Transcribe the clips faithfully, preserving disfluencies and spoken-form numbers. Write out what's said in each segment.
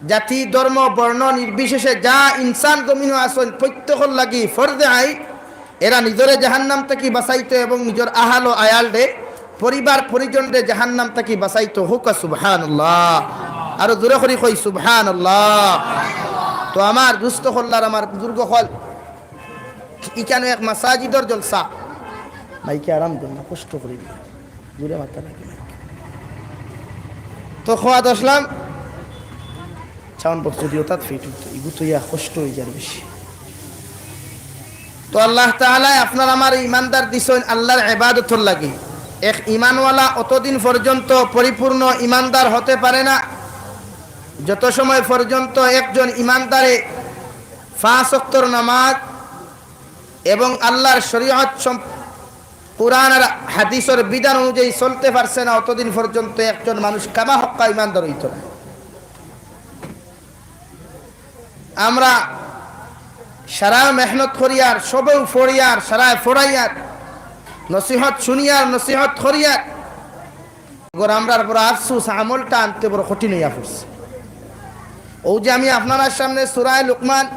জাতি, ধর্ম, বর্ণ নির্বিশেষে যা ইনসান জমিনো আছইন, প্রত্যেকর লাগি ফরজে আইন, এরা নিজরে জাহান্নাম থাকি বাঁচাইতো এবং নিজর আহাল ও আয়ালরে, পরিবার পরিজনরে জাহান্নাম থাকি বাঁচাইতো। কউক্কা সুবহানাল্লাহ। আরো জোরে করি কই সুবহানাল্লাহ। তো আমার দুস্ত অকল আর আমার বুজুর্গ অকল, ইখানো এক মাসাজিদর জলসা। মাইকে আরাম দেও না, কষ্ট করি দিও। জোরে মাততা নায়। তো কওয়াত আছলাম, sound box যদি অতাত fit অইতো, ইগু তো ইয়া কষ্ট অইযার বেশি। তো আল্লাহ তাআলায় আপনার আমারে ইমানদার দিছইন আল্লাহর ইবাদতর লাগি। এক ইমানওয়ালা অতদিন পর্যন্ত পরিপূর্ণ ইমানদার হতে পারে না, যত সময় পর্যন্ত একজন ইমানদারে পাঁচ ওয়াক্তর নামাজ এবং আল্লাহর শরীয়ত সম-, কোরআন আর হাদিসর বিধান অনুযায়ী চলতে পারছে না, অতদিন পর্যন্ত একজন মানুষ কামা হক্কা ইমানদার অইতো না। আমরা সারা মেহনত করিয়ার, সবেউ পড়িয়ার, সারায় পড়াইয়ার, নসিহত শুনিয়ার, নসিহত করিয়ার, অগর আমরার বড় আফসুস, আমলটা আনতে বড় কঠিন অইয়া পড়ছে। অউ যে আমি আপনারার সামনে সূরায়ে লুকমান,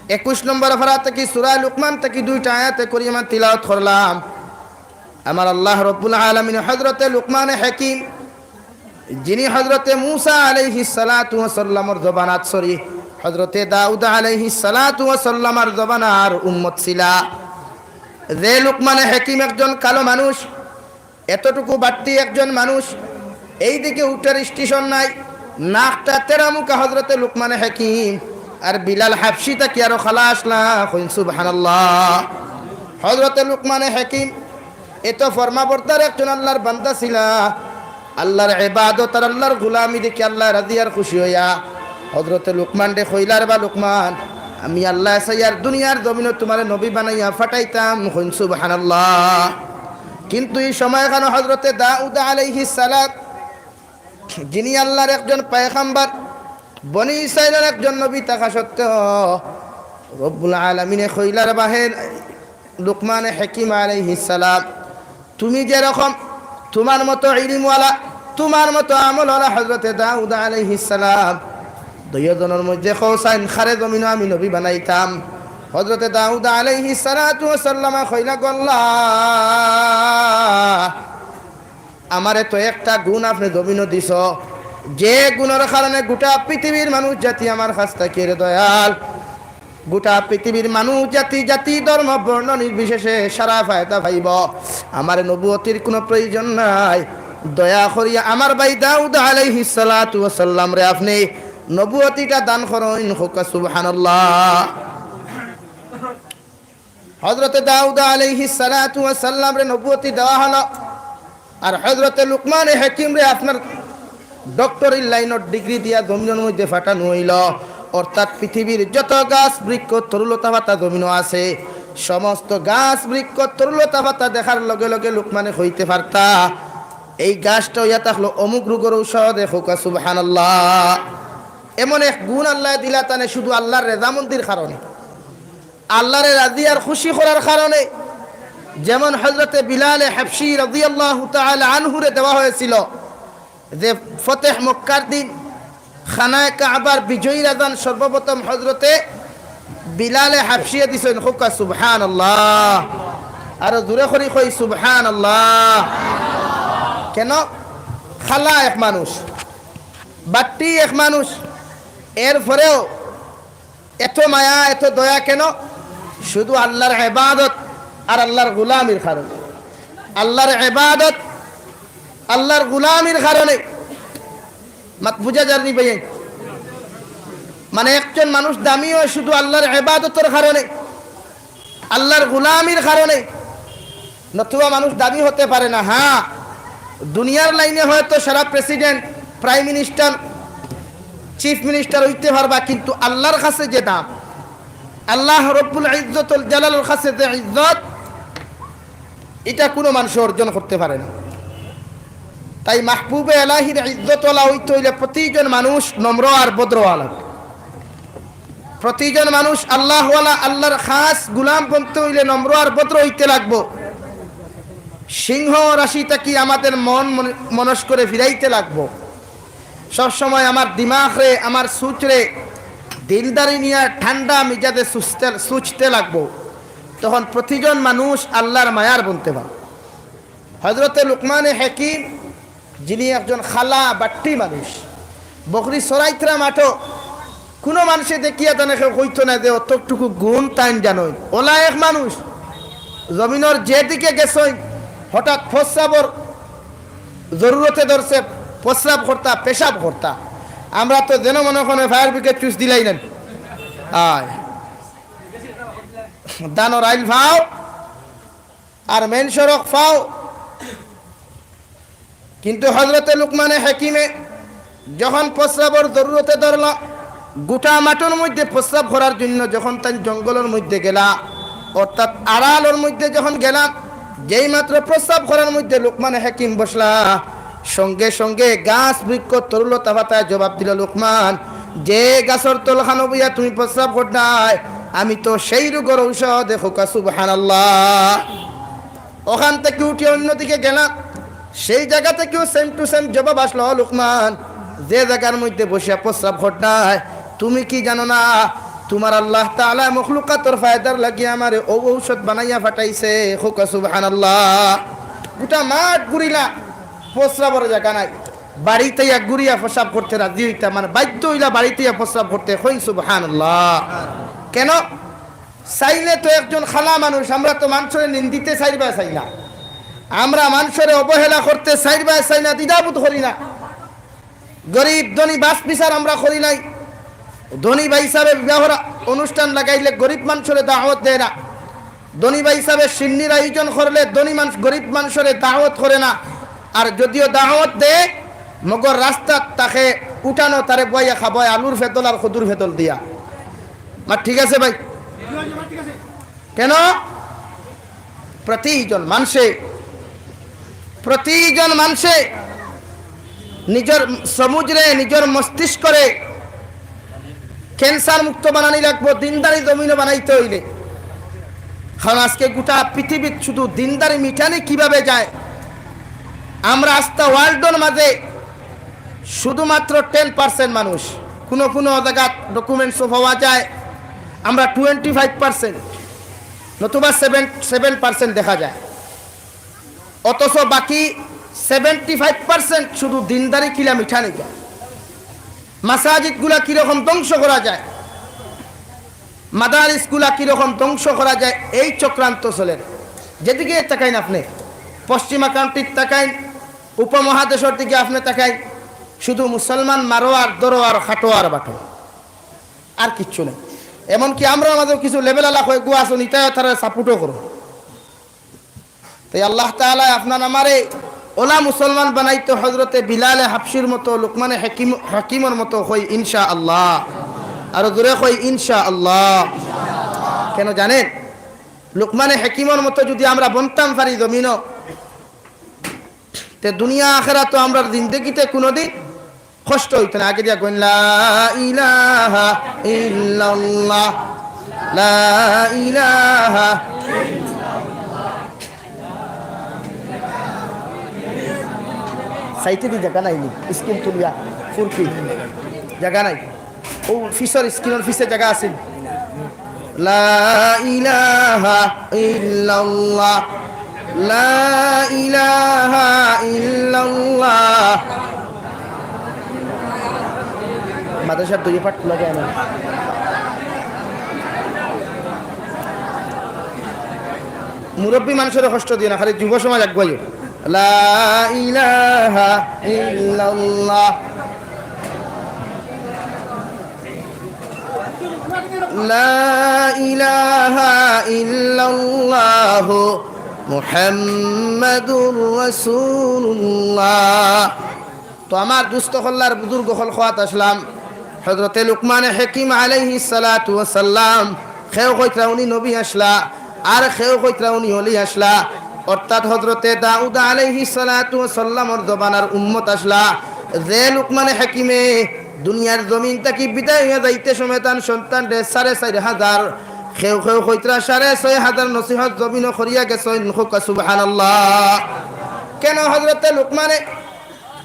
একুশ নম্বর পারা থাকি, সূরায়ে লুকমান থাকি দুইটা আয়াতে করিমা তিলাওয়াত করলাম। আমার আল্লাহ রব্বুল আলামিন হযরতে লুকমানে হাকিম, যিনি হযরতে মূসা আলাইহিস সালাতু ওয়াস সালামর জমানাত, sorry, হযরতে দাউদ আলাইহিস সালাতু ওয়াস সালামর জমানার উম্মত ছিলা, যে লুকমানে হাকিম একজন কালো মানুষ, এতটুকু বাট্টি একজন মানুষ, এইদিকে উটের স্টেশন নাই, নাকটা তেরামুখা হযরতে লুকমানে হাকিম, আর বিলাল হাবশি থাকি আরো কালা আছলা, কইন সুবহানাল্লাহ। হযরতে লুকমানে হাকিম এত ফরমাবরদার একজন আল্লাহর বান্দা ছিলা, আল্লাহর ইবাদত আর আল্লাহর গোলামি দেখি আল্লাহ রাজি আর খুশি অইয়া হযরতে লুকমানরে কইলা, "রে বা লুকমান, আমি আল্লায় চাইয়ার দুনিয়ার জমিনো তুমারে নবী বানাইয়া পাঠাইতাম।" কইন সুবহানাল্লাহ। কিন্তু ই সময়খানো হযরতে দাউদ আলাইহিস সালাত, যিনি আল্লাহর একজন পয়গম্বর, বনি ইসরাইলর একজন নবী থাকা সত্ত্বেও রব্বুল আলামিনে কইলা, "রে বা হে লুকমানে হাকিম আলাইহিস সালাম, তুমি যেরকম তুমার মতো ইলিমওয়ালা, তুমার মতো আমলওয়ালা হযরতে দাউদ আলাইহিস সালাম, দুইও জনর মধ্যে কও চাইন কারে জমিনো আমি নবী বানাইতাম।" হযরতে দাউদ আলাইহিস সালাতু ওয়াস সালামে কইলা, "গো আল্লাহ, আমারে তো একটা গুণ আপনে জমিনো দিছো, যে গুণর কারণে গোটা পৃথিবীর মানুষ জাতি আমার কাছ থাকি, রে দয়াল, গোটা পৃথিবীর মানুষ জাতি, জাতি, ধর্ম, বর্ণ নির্বিশেষে সারা ফায়দা পাইবো। আমার নবুয়তির কুনু প্রয়োজন নাই। দয়া করিয়া আমার ভাই দাউদ আলাইহিস সালাতু ওয়াস সালামরে আপনে নবুয়তিটা দান করইন।" কউক্কা সুবহানাল্লাহ। হযরতে দাউদ আলাইহিস সালাতু ওয়াস সালামরে নবুয়তি দেওয়া হলো। আর হযরতে লুকমানে হাকিমরে আপনার ডক্টরির লাইনর ডিগ্রি দিয়া জমিনর মধ্যে পাঠানো অইলো। অর্থাৎ পৃথিবীর যত গাছ, বৃক্ষ, তরুলতা পাতা জমিনো আছে, সমস্ত গাছ, বৃক্ষ, তরুলতা পাতা দেখার লগে লগে লুকমানে কইতে পারতা, "এই গাছটা অইয়া থাকলো অমুক রোগর ঔষধ।" কউক্কা সুবহানাল্লাহ। এমন এক গুণ আল্লায় দিলা তানে শুধু আল্লাহর রেজামন্দির কারণে। আল্লাহরে রাজি আর খুশি করার কারণে। যেমন হযরতে বিলালে হাবশি রাদিয়াল্লাহু তাআলা আনহুরে দেওয়া হয়েছিল, যে ফতেহ মক্কার দিন খানায়ে কাবার বিজয়ীর আজান সর্বপ্রথম হযরতে বিলালে হাবশিয়ে দিছইন। কউক্কা সুবহানাল্লাহ। আরো জোরে করি কই সুবহানাল্লাহ। কেন? কালা এক মানুষ, বাট্টি এক মানুষ, এরপরেও এত মায়া, এত দয়া কেন? শুধু আল্লাহর ইবাদত আর আল্লাহর গোলামির কারণে। আল্লাহর ইবাদত, আল্লাহর গোলামির কারণে। মাত বুঝা যারনি ভাই? মানে, একজন মানুষ দামি অয় শুধু আল্লাহর ইবাদতর কারণে, আল্লাহর গোলামির কারণে। নতুবা মানুষ দামি হতে পারে না। হ্যাঁ, দুনিয়ার লাইনে হয়তো সারা president, prime minister, chief minister অইতে পারবা, কিন্তু আল্লাহর কাছে যে দাম, আল্লাহ রব্বুল ইজ্জতুল জালালর কাছে যে ইজ্জত, ইটা কুনু মানুষ অর্জন করতে পারে না। তাই মাহবুবে এলাহির ইজ্জতওয়ালা অইতে অইলে প্রতিজন মানুষ নম্র আর ভদ্র অওয়া লাগবো। প্রতিজন মানুষ আল্লাহওয়ালা, আল্লাহর খাস গুলাম বনতে অইলে নম্র আর ভদ্র অইতে লাগবো। সিংহ রাশি থাকি আমাদের মন মন-, মনস্করে ফিরাইতে লাগবো। সব সময় আমার দিমাগরে, আমার সুচরে দিলদারি নিয়া ঠান্ডা মিজাজে সুচতে, সুচতে লাগবো। তখন প্রতিজন মানুষ আল্লাহর মায়ার বনতে পারে। হযরতে লুকমানে হাকিম, যিনি একজন খালা বাট্টি মানুষ, বকরি চরাইতরা মাঠো, কুনু মানষে দেখিয়া তানে কেউ কইতো না যে অতটুকু গুণ তাইন জানইন। অলা এক মানুষ জমিনর যেদিকে গেছইন, হঠাৎ প্রস্রাবর জরুরতে ধরছে, প্রস্রাব করতা, পেশাব করতা। আমরা তো যেন মনে করে ফায়ার ব্রিগেড চুইচ দিলাই না। আয়, ধানর আইল ফাও আর মেইন সড়ক ফাও। কিন্তু হযরতে লুকমানে হাকিমে যখন প্রস্রাবর জরুরতে ধরলা, গোটা মাঠর মধ্যে প্রস্রাব করার জন্য যখন তাইন জঙ্গলর মধ্যে গেলা, অর্থাৎ আড়ালর মধ্যে যখন গেলা, যেই মাত্র প্রস্রাব করার মধ্যে লুকমানে হাকিম বসলা, সঙ্গে সঙ্গে গাছ, বৃক্ষ, তরুলতা পাতায় জবাব দিল, "লুকমান, যে গাছর তলখানো বইয়া তুমি প্রস্রাব করতায়, আমি তো সেই রোগর ঔষধ।" কউক্কা সুবহানাল্লাহ। ওখান থেকে উঠে অন্যদিকে গেলা, সেই জায়গা থেকেও সেম টু সেম জবাব আসলো, "ও লুকমান, যে জায়গার মধ্যে বসিয়া প্রস্রাব করতায়, তুমি কি জানো না, তুমার আল্লাহ তাআলা মখলুকাতর ফায়দার লাগি আমারে ও ঔষধ বানাইয়া পাঠাইছে।" কউক্কা সুবহানাল্লাহ। গোটা মাঠ ঘুরিলা, প্রস্রাবর জায়গা নাই। বাড়িত আইয়া ঘুরিয়া প্রস্রাব করতে রাজি অইতা, মানে বাধ্য অইলা বাড়িত আইয়া প্রস্রাব করতে। কইন সুবহানাল্লাহ। কেন? চাইলে তো একজন খালা মানুষ, আমরা তো মানষরে নিন্দিতে চাইরবায় চাই না, আমরা মানষরে অবহেলা করতে চাইরবায় চাই না, দ্বিধাবোধ করি না। গরিব ধনী বাছ বিচার আমরা করি নাই। ধনী ভাই সাবে বিবাহর অনুষ্ঠান লাগাইলে গরিব মানষরে দাওয়াত দেয় না। ধনী ভাই সাবে শিন্নির আয়োজন করলে ধনী মানুষ, গরিব মানষরে দাওয়াত করে না। আর যদিও দাওয়াত দেয়, মগর রাস্তাত তাকে উঠানো, তারে বইয়া খাবায় আলুর ফেতল আর কদুর ফেতল দিয়া। মা, ঠিক আছে ভাই? কেন? প্রতিজন মানষে, প্রতিজন মানষে নিজর সমুজরে, নিজর মস্তিষ্করে ক্যান্সার মুক্ত বানানি লাগবো, দিনদারি জমিনো বানাইতে অইলে। কারণ আজকে গোটা পৃথিবীত শুধু দিনদারি মিটানি কিভাবে যায়, আমরা আস্তা ওয়ার্ল্ডর মাঝে শুধুমাত্র টেন পার্সেন্ট মানুষ, কুনু কুনু জাগাত ডকুমেন্টসও পাওয়া যায়, আমরা টোয়েন্টি ফাইভ পার্সেন্ট নতুবা সেভেন, সেভেন পার্সেন্ট দেখা যায়। অথচ বাকি সেভেন্টি ফাইভ পার্সেন্ট শুধু দিনদারি কিলা মিটানি যায়। মাসাজিদগুলা কিরকম ধ্বংস করা যায়, মাদারিসগুলা কিরকম ধ্বংস করা যায়, এই চক্রান্ত চলের। যেদিকে তাকাইন আপনে, পশ্চিমা কান্ট্রিত তাকাইন, উপমহাদেশর দিকে আপনে তাকাইন, শুধু মুসলমান মারো আর ধরো আর কাটো আর বাটো, আর কিচ্ছু নাই। এমনকি আমরার মাঝেও কিছু লেবেলআলা কয়েকগু আছইন, ইতায় তারারে সাপোর্টও করো। তাই আল্লাহ তাআলায় আপনার আমারে অলা মুসলমান বানাইতো হযরতে বিলালে হাবশির মতো, লুকমানে হাকিম, হাকিমর মতো। কই ইনশাআল্লাহ। আরো জোরে কই ইনশাআল্লাহ। কেন জানেন? লুকমানে হাকিমর মতো যদি আমরা বনতাম পারি জমিনো, তে দুনিয়া আখেরাতো আমরার জিন্দেগিতে কুনুদিন কষ্ট অইতো না। আগে দিয়া কইন, লা ইলাহা ইল্লাল্লাহ, লা ইলাহা। সাইডে দি জাগা নাই নি, স্ক্রিন তুলিয়া ফুরকি জাগা নাই। ও পিছর স্ক্রিনর পিছে জাগা আছে। লা ইলাহা ইল্লাল্লাহ, লা ইলাহা ইল্লাল্লাহ। মাদ্রাসার দুই পাঠ লাগে না। মুরব্বী মানুষরে কষ্ট দিও না, খালি যুব সমাজ আগুয়াইও। লা ইলাহা ইল্লাল্লাহ। লা ইলাহা ইল্লাল্লাহু মুহাম্মাদুর রাসূলুল্লাহ। তো আমার দুস্ত কল্লার বুজুর্গ অকল কওয়াত আছলাম, হযরতে লুকমানে হাকিম আলাইহিস সালাতু ওয়াস সালাম, কেউ কইতরা উনি নবী আছলা, আর কেউ কইতরা উনি অলি আছলা। অর্থাৎ হযরতে দাউদ আলাইহিস সালাতু ওয়াস সালামর জমানার উম্মত আছলা। যে লুকমানে হাকিমে দুনিয়ার জমিন থাকি বিদায় অইয়া যাইতে সময় তান সন্তানরে সাড়ে চাইর হাজার, কেউ কেউ কইতরা সাড়ে ছয় হাজার নসিহত জমিনো করিয়া গেছইন। কউক্কা সুবহানাল্লাহ। কেন হযরতে লুকমানে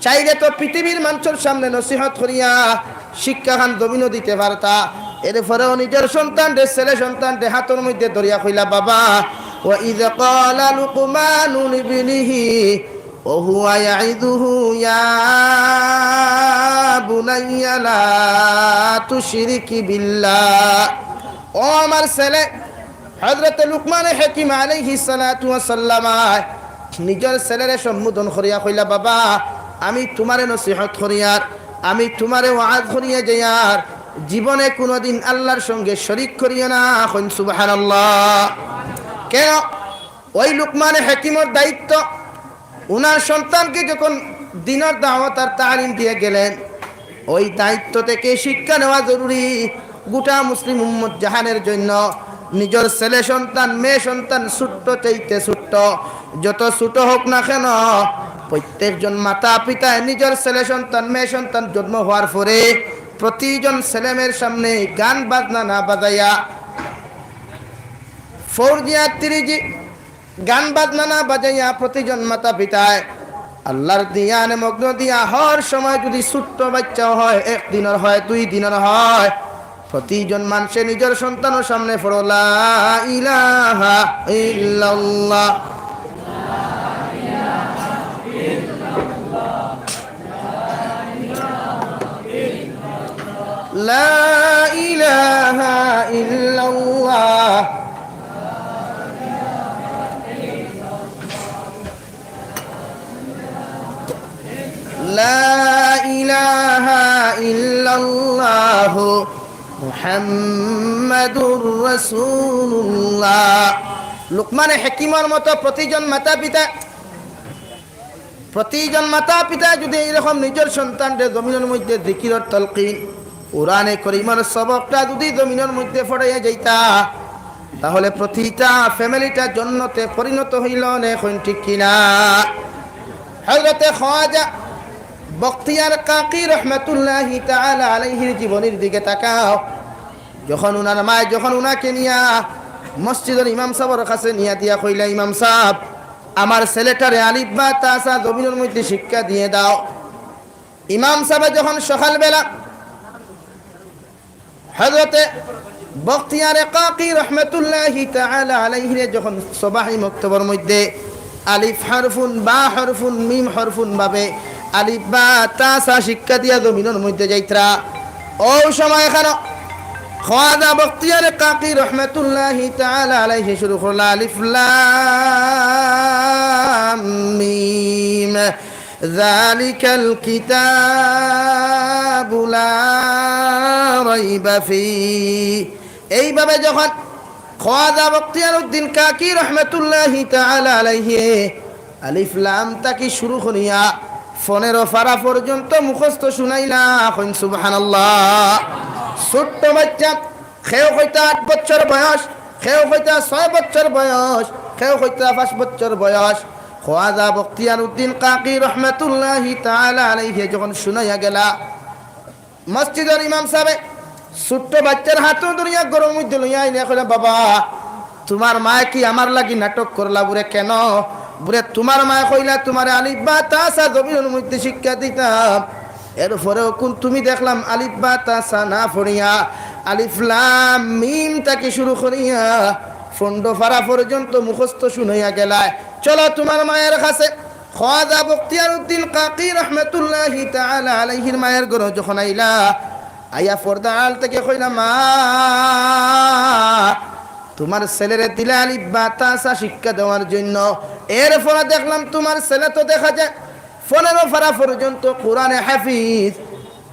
চাইলে তো পৃথিবীর মানষর সামনে নসিহত করিয়া শিক্ষাখান জমিনো দিতে পারতা। এরপরেও নিজর সন্তানরে, ছেলে সন্তানরে হাতর মধ্যে ধরিয়া কইলা, "বাবা।" وإذ قال لقمان لابنه وهو يعظه يا بني لا تشرك بالله। ও আমার ছেলে, হযরতে লুকমানে হাকিম আলাইহিস সালাতু ওয়াস সালাম নিজর ছেলেরে সম্বোধন করিয়া কইলা, "বাবা, আমি তুমারে নসিহত করিয়ার, আমি তুমারে ওয়াজ করিয়া যাইয়ার, জীবনে কুনুদিন আল্লার সঙ্গে শরিক করিও না।" কইন সুবহানাল্লাহ। কেন? ওই লুকমানে হাকিমর দায়িত্ব, উনার সন্তানকে যখন দ্বীনর দাওয়াত আর তালিম দিয়া গেলেন, ওই দায়িত্ব থেকে শিক্ষা নেওয়া জরুরি। গোটা মুসলিম উম্মত জাহানের জন্য নিজর ছেলে সন্তান, মেয়ে সন্তান, ছোট্ট চাইতে ছোট্ট, যত ছোট হোক না কেন, প্রত্যেকজন মাতা পিতায় নিজর ছেলে সন্তান, মেয়ে সন্তান জন্ম হওয়ার পরে প্রতিজন ছেলে মেয়ের সামনে গান বাজনা না বাজাইয়া, ফোর জি আর থ্রি জি গান বাজনা না বাজাইয়া প্রতিজন মাতা পিতায় আল্লার ধ্যানে মগ্ন দিয়া হর সময় যদি ছোট্ট বাচ্চাও হয়, এক দিনর হয়, দুই দিনর হয়, প্রতিজন মানষে নিজর সন্তানর সামনে পড়ো, "লা ইলাহা ইল্লাল্লাহ।" লা ইলাহা ইল্লাল্লাহ। লা ইলাহা ইল্লাল্লাহু মুহাম্মাদুর রাসূলুল্লাহ। লুকমানে হাকিমর মতো প্রতিজন মাতা পিতা প্রতিজন মাতা পিতা যদি এইরকম নিজর সন্তানরে জমিনর মধ্যে জিকিরর তলকিন, কোরআনে করিমর সবকটা যদি জমিনর মধ্যে পড়াইয়া যাইতা, তাহলে প্রতিটা ফ্যামিলিটা জন্নতে পরিণত হইল নে, কইন ঠিক কিনা? হযরতে খাজা বখতিয়ার কাকি রহমাতুল্লাহি তাআলা আলাইহির জীবনীর দিকে তাকাও। যখন উনার মায় যখন উনাকে নিয়া মসজিদর ইমাম সাবর কাছে নিয়া দিয়া কইলা, "ইমাম সাব, আমার ছেলেটারে আলিফ বা তা সা জমিনর মধ্যে শিক্ষা দিয়ে দাও।" ইমাম সাবে যখন সকালবেলা হযরতে বখতিয়ারে কাকি রহমাতুল্লাহি তাআলা আলাইহিরে যখন সবাহি মক্তবর মধ্যে আলিফ হরফুন, বা হরফুন, মিম হরফুন ভাবে আলিফ বা তা সা শিক্ষা দিয়া জমিনর মধ্যে যাইত্রা, ও সময় এখানো খাজা বখতিয়ারে কাকি রহমাতুল্লাহি তাআলা আলাইহি শুরু করলা, "আলিফ লাম মিম, যালিকাল কিতাবু লা রাইবা ফি।" এইভাবে যখন খাজা বখতিয়ার উদ্দিন কাকি রহমাতুল্লাহি তাআলা আলাইহি আলিফ লাম থাকি শুরু করিয়া পনেরো পারা পর্যন্ত মুখস্থ শুনাইলা, কইন সুবহানাল্লাহ। ছোট্ট বাচ্চা, কেউ কইতা আট বছর বয়স, কেউ কইতা ছয় বছর বয়স, কেউ কইতা পাঁচ বছর বয়স। খাজা বখতিয়ার উদ্দিন কাকি রহমাতুল্লাহি তাআলা আলাইহি যখন শুনাইয়া গেলা, মসজিদর ইমাম সাবে ছোট্ট বাচ্চার হাতও ধরিয়া ঘরর মধ্যে লইয়া আইনা কইলা, "বাবা, তুমার মায় কি আমার লাগি নাটক করলা বুরে? কেন বুরে? তুমার মায় কইলা তুমারে আলিফ বা তা সা জমিনর মধ্যে শিক্ষা দিতাম, এরপরেও কুন তুমি দেখলাম আলিফ বা তা সা না পড়িয়া আলিফ লাম মিম থাকি শুরু করিয়া পনেরো পারা পর্যন্ত মুখস্থ শুনাইয়া গেলায়। চলো তুমার মায়ের কাছে।" খাজা বখতিয়ার উদ্দিন কাকি রহমাতুল্লাহি তাআলা আলাইহির মায়ের ঘরো যখন আইলা, আইয়া পর্দার আড়াল থাকি কইলা, "মা, তুমার ছেলেরে দিলা আলিফ বা তা সা শিক্ষা দেওয়ার জন্য, এরপরে দেখলাম তুমার ছেলে তো দেখা যায় পনেরো পারা পর্যন্ত কোরআনে হাফিজ।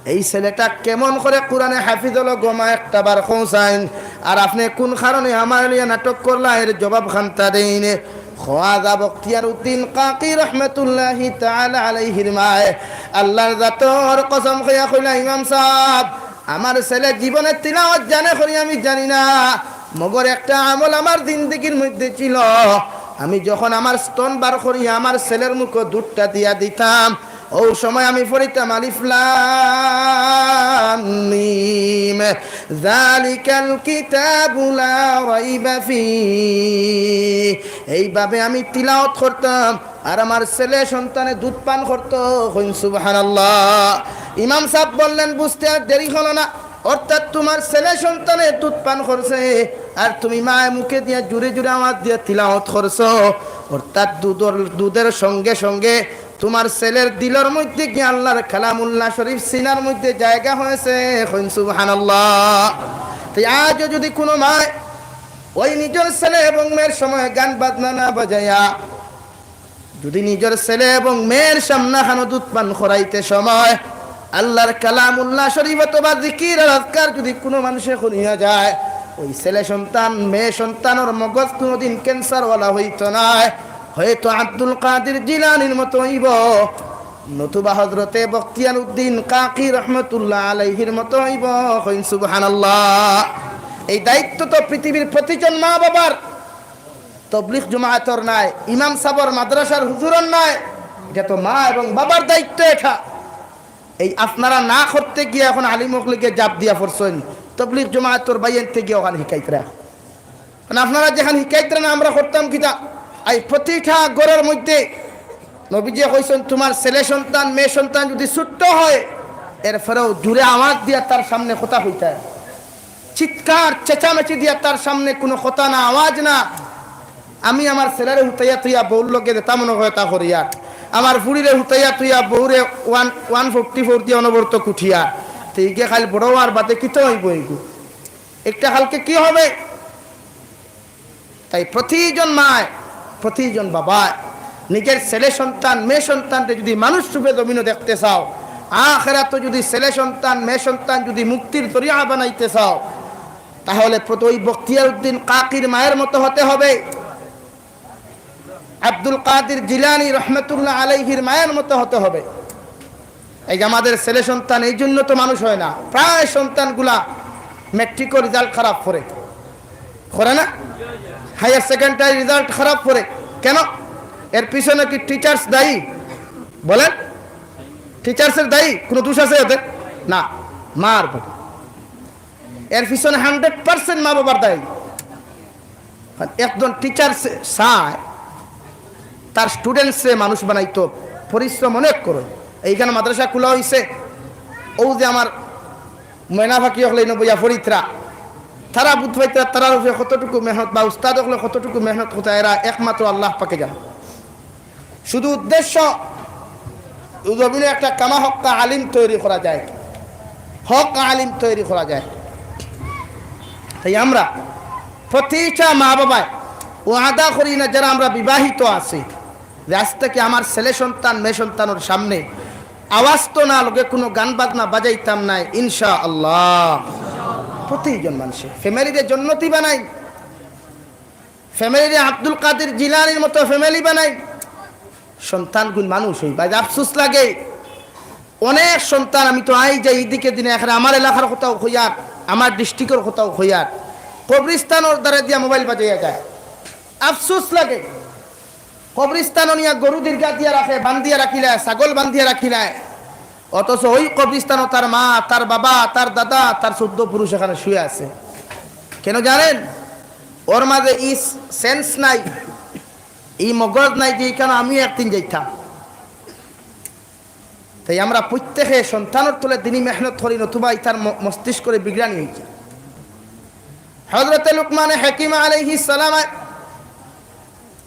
এই ছেলেটা কেমন করে কোরআনে হাফিজ অইলো গো মা, একটা বার কওছাইন। আর আপনে কুন কারণে আমারে লইয়া নাটক করলা, এর জবাব খান্তা দেইন।" খাজা বখতিয়ার উদ্দিন কাকি রহমাতুল্লাহি তাআলা আলাইহির মায় আল্লার জাতর কসম খাইয়া কইলা, "ইমাম সাব, আমার ছেলে জীবনে তিলাওয়াত জানে করি আমি জানি না, মগর একটা আমল আমার জিন্দেগির মধ্যে ছিল, আমি যখন আমার স্তন বার করিয়া আমার ছেলের মুখো দুধটা দিয়া দিতাম, অউ সময় আমি পড়িতাম আলিফ লাম মিম, যালিকাল কিতাবু লা রাইবা ফি। এইভাবে আমি তিলাওয়াত করতাম, আর আমার ছেলে সন্তানে দুধ পান করতো। কইন সুবহানাল্লাহ। ইমাম সাহেব বললেন, "বুঝতে আর দেরি হলো না, অর্থাৎ তোমার ছেলে সন্তানে দুধ পান করছে, আর তুমি মায়ে মুখে দিয়া জুরে জুরে আওয়াজ দিয়া তিলাওয়াত করছো, অর্থাৎ দুধর, দুধের সঙ্গে সঙ্গে তোমার ছেলের দিলর মধ্যে গিয়া আল্লাহর কালামুল্লাহ শরীফ সিনার মধ্যে জায়গা হয়েছে।" কইন সুবহানাল্লাহ। তাই আজও যদি কোনো মায় ওই নিজের ছেলে এবং মেয়ের সময় গান বাজনা না বাজাইয়া, যদি নিজের ছেলে এবং মেয়ের সামনে খানো দুধ পান করাইতে সময় আল্লাহর কালামুল্লাহ শরীফ অথবা জিকির আর আজকার যদি কোনো মানুষে শুনিয়া যায়, ওই ছেলে সন্তান, মেয়ে সন্তানের মগজ কোনোদিন ক্যান্সারওয়ালা হইতো নায়, হয়তো আব্দুল কাদির জিলানির মতো হইব, নতুবা হজরতে বখতিয়ার উদ্দিন কাকি রহমতুল্লাহ আলাইহির মতো হইব। কইন সুবহানাল্লাহ। এই দায়িত্ব তো পৃথিবীর প্রতিজন মা বাবার, তবলিগ জমাতর নায়, ইমাম সাবর, মাদ্রাসার হুজুরর নায়, এটা তো মা এবং বাবার দায়িত্ব এটা। এই আপনারা না করতে গিয়া এখন আলিম অকলগে জাপ দিয়া পড়ছইন, তবলিগ জমাতর বাইয়াইন্তে গিয়া ওখান হিকাইতরা। মানে আপনারা যেখান হিকাইতরা না, আমরা করতাম কিতা? এই প্রতিটা ঘরর মধ্যে নবীজি কইছইন, তোমার ছেলে সন্তান, মেয়ে সন্তান যদি ছোট্ট হয়, এরপরেও জুরে আওয়াজ দিয়া তার সামনে কথা কইতা। চিৎকার চেঁচামেচি দিয়া তার সামনে কোনো কথা না, আওয়াজ না। আমি আমার ছেলেরে হুতাইয়া তুইয়া বউর লগে যেতা মনে হয় তা করিয়ার, আমার ফুড়িরে হুতাইয়া তুইয়া বউরে ওয়ান, ওয়ান ফোর্টি ফোর দিয়া অনবরত কুটিয়ার। তো ইগে খালি বড় হওয়ার বাদে কিতা হইব ইগু? একটা কালকে কি হবে? তাই প্রতিজন মায়, প্রতিজন বাবায় নিজের ছেলে সন্তান, মেয়ে সন্তানরে যদি মানুষ রূপে জমিনো দেখতে চাও, আখেরাতো যদি ছেলে সন্তান, মেয়ে সন্তান যদি মুক্তির জরিয়া বানাইতে চাও, তাহলে প্রত-, ওই বখতিয়ার উদ্দিন কাকির মায়ের মতো হতে হবে, আব্দুল কাদির জিলানী রহমতুল্লাহ আলাইহির মায়ের মতো হতে হবে। এই যে আমাদের ছেলে সন্তান, এই জন্য তো মানুষ হয় না। প্রায় সন্তানগুলা ম্যাট্রিকও রেজাল্ট খারাপ করে, করে না? হায়ার সেকেন্ডারি রেজাল্ট খারাপ করে কেন? এর পিছনে কি টিচার্স দায়ী? বলেন, টিচার্সের দায়ী? কোনো দোষ আছে এতে? না, মার বাবা। এর পিছনে হান্ড্রেড পার্সেন্ট মা বাবার দায়ী। কারণ একজন টিচার চায় তার স্টুডেন্টসরে মানুষ বানাইতো, পরিশ্রম অনেক করে। এইখানে মাদ্রাসা খোলা হইছে, ও যে আমার ময়না ফাকি হকলে নবইয়া ফরিত্রা, তারা বুধ ফাইত্রা, তারার উপরে কতটুকু মেহনত বা উস্তাদ হকলে কতটুকু মেহনত করতা, এরা একমাত্র আল্লাহ পাকে জানে। শুধু উদ্দেশ্য জমিনে একটা কামা হক্কা আলিম তৈরি করা যায়, হক আলিম তৈরি করা যায়। তাই আমরা প্রতিটা মা বাবায় ওয়াদা করি না, যারা আমরা বিবাহিত আছি, যে আজ থেকে আমার ছেলে সন্তান মেয়ে সন্তানের সামনে আওয়াজ তো না লগে কোনো গান বাজনা বাজাইতাম নাই, ইনশা আল্লাহ। প্রতিজন মানুষে ফ্যামিলিরে জন্নতি বানাই, ফ্যামিলিরে আব্দুল কাদির জিলানির মতো ফ্যামিলি বানাই, সন্তানগুন মানুষ হই। ভাই, আফসোস লাগে, অনেক সন্তান, আমি তো আই যাই এদিকে দিনে, এখন আমার এলাকার কথাও কইয়ার, আমার ডিস্ট্রিক্টর কথাও কইয়ার, কবরিস্তানর দ্বারা দিয়া মোবাইল বাজাইয়া যায়। আফসোস লাগে, কবরিস্তান নিয়া গরু দীর্ঘা দিয়া রাখে, বান্ধিয়া রাখিলায়, ছাগল বান্ধিয়া রাখিলায়, অথচ ওই কবরিস্তানও তার মা, তার বাবা, তার দাদা, তার চোদ্দ পুরুষ এখানে শুয়ে আছে। কেন জানেন? ওর মাঝে ই সেন্স নাই, ই মগজ নাই যে এখানে আমিও একদিন যাইতাম। তাই আমরা প্রত্যেকে সন্তানর তলে দিনই মেহনত করি, নতুবা ইতার ম-, মস্তিষ্করে বিগড়ানি হয়েছে। হযরতে লুকমানে হাকিম আলাইহিস সালাম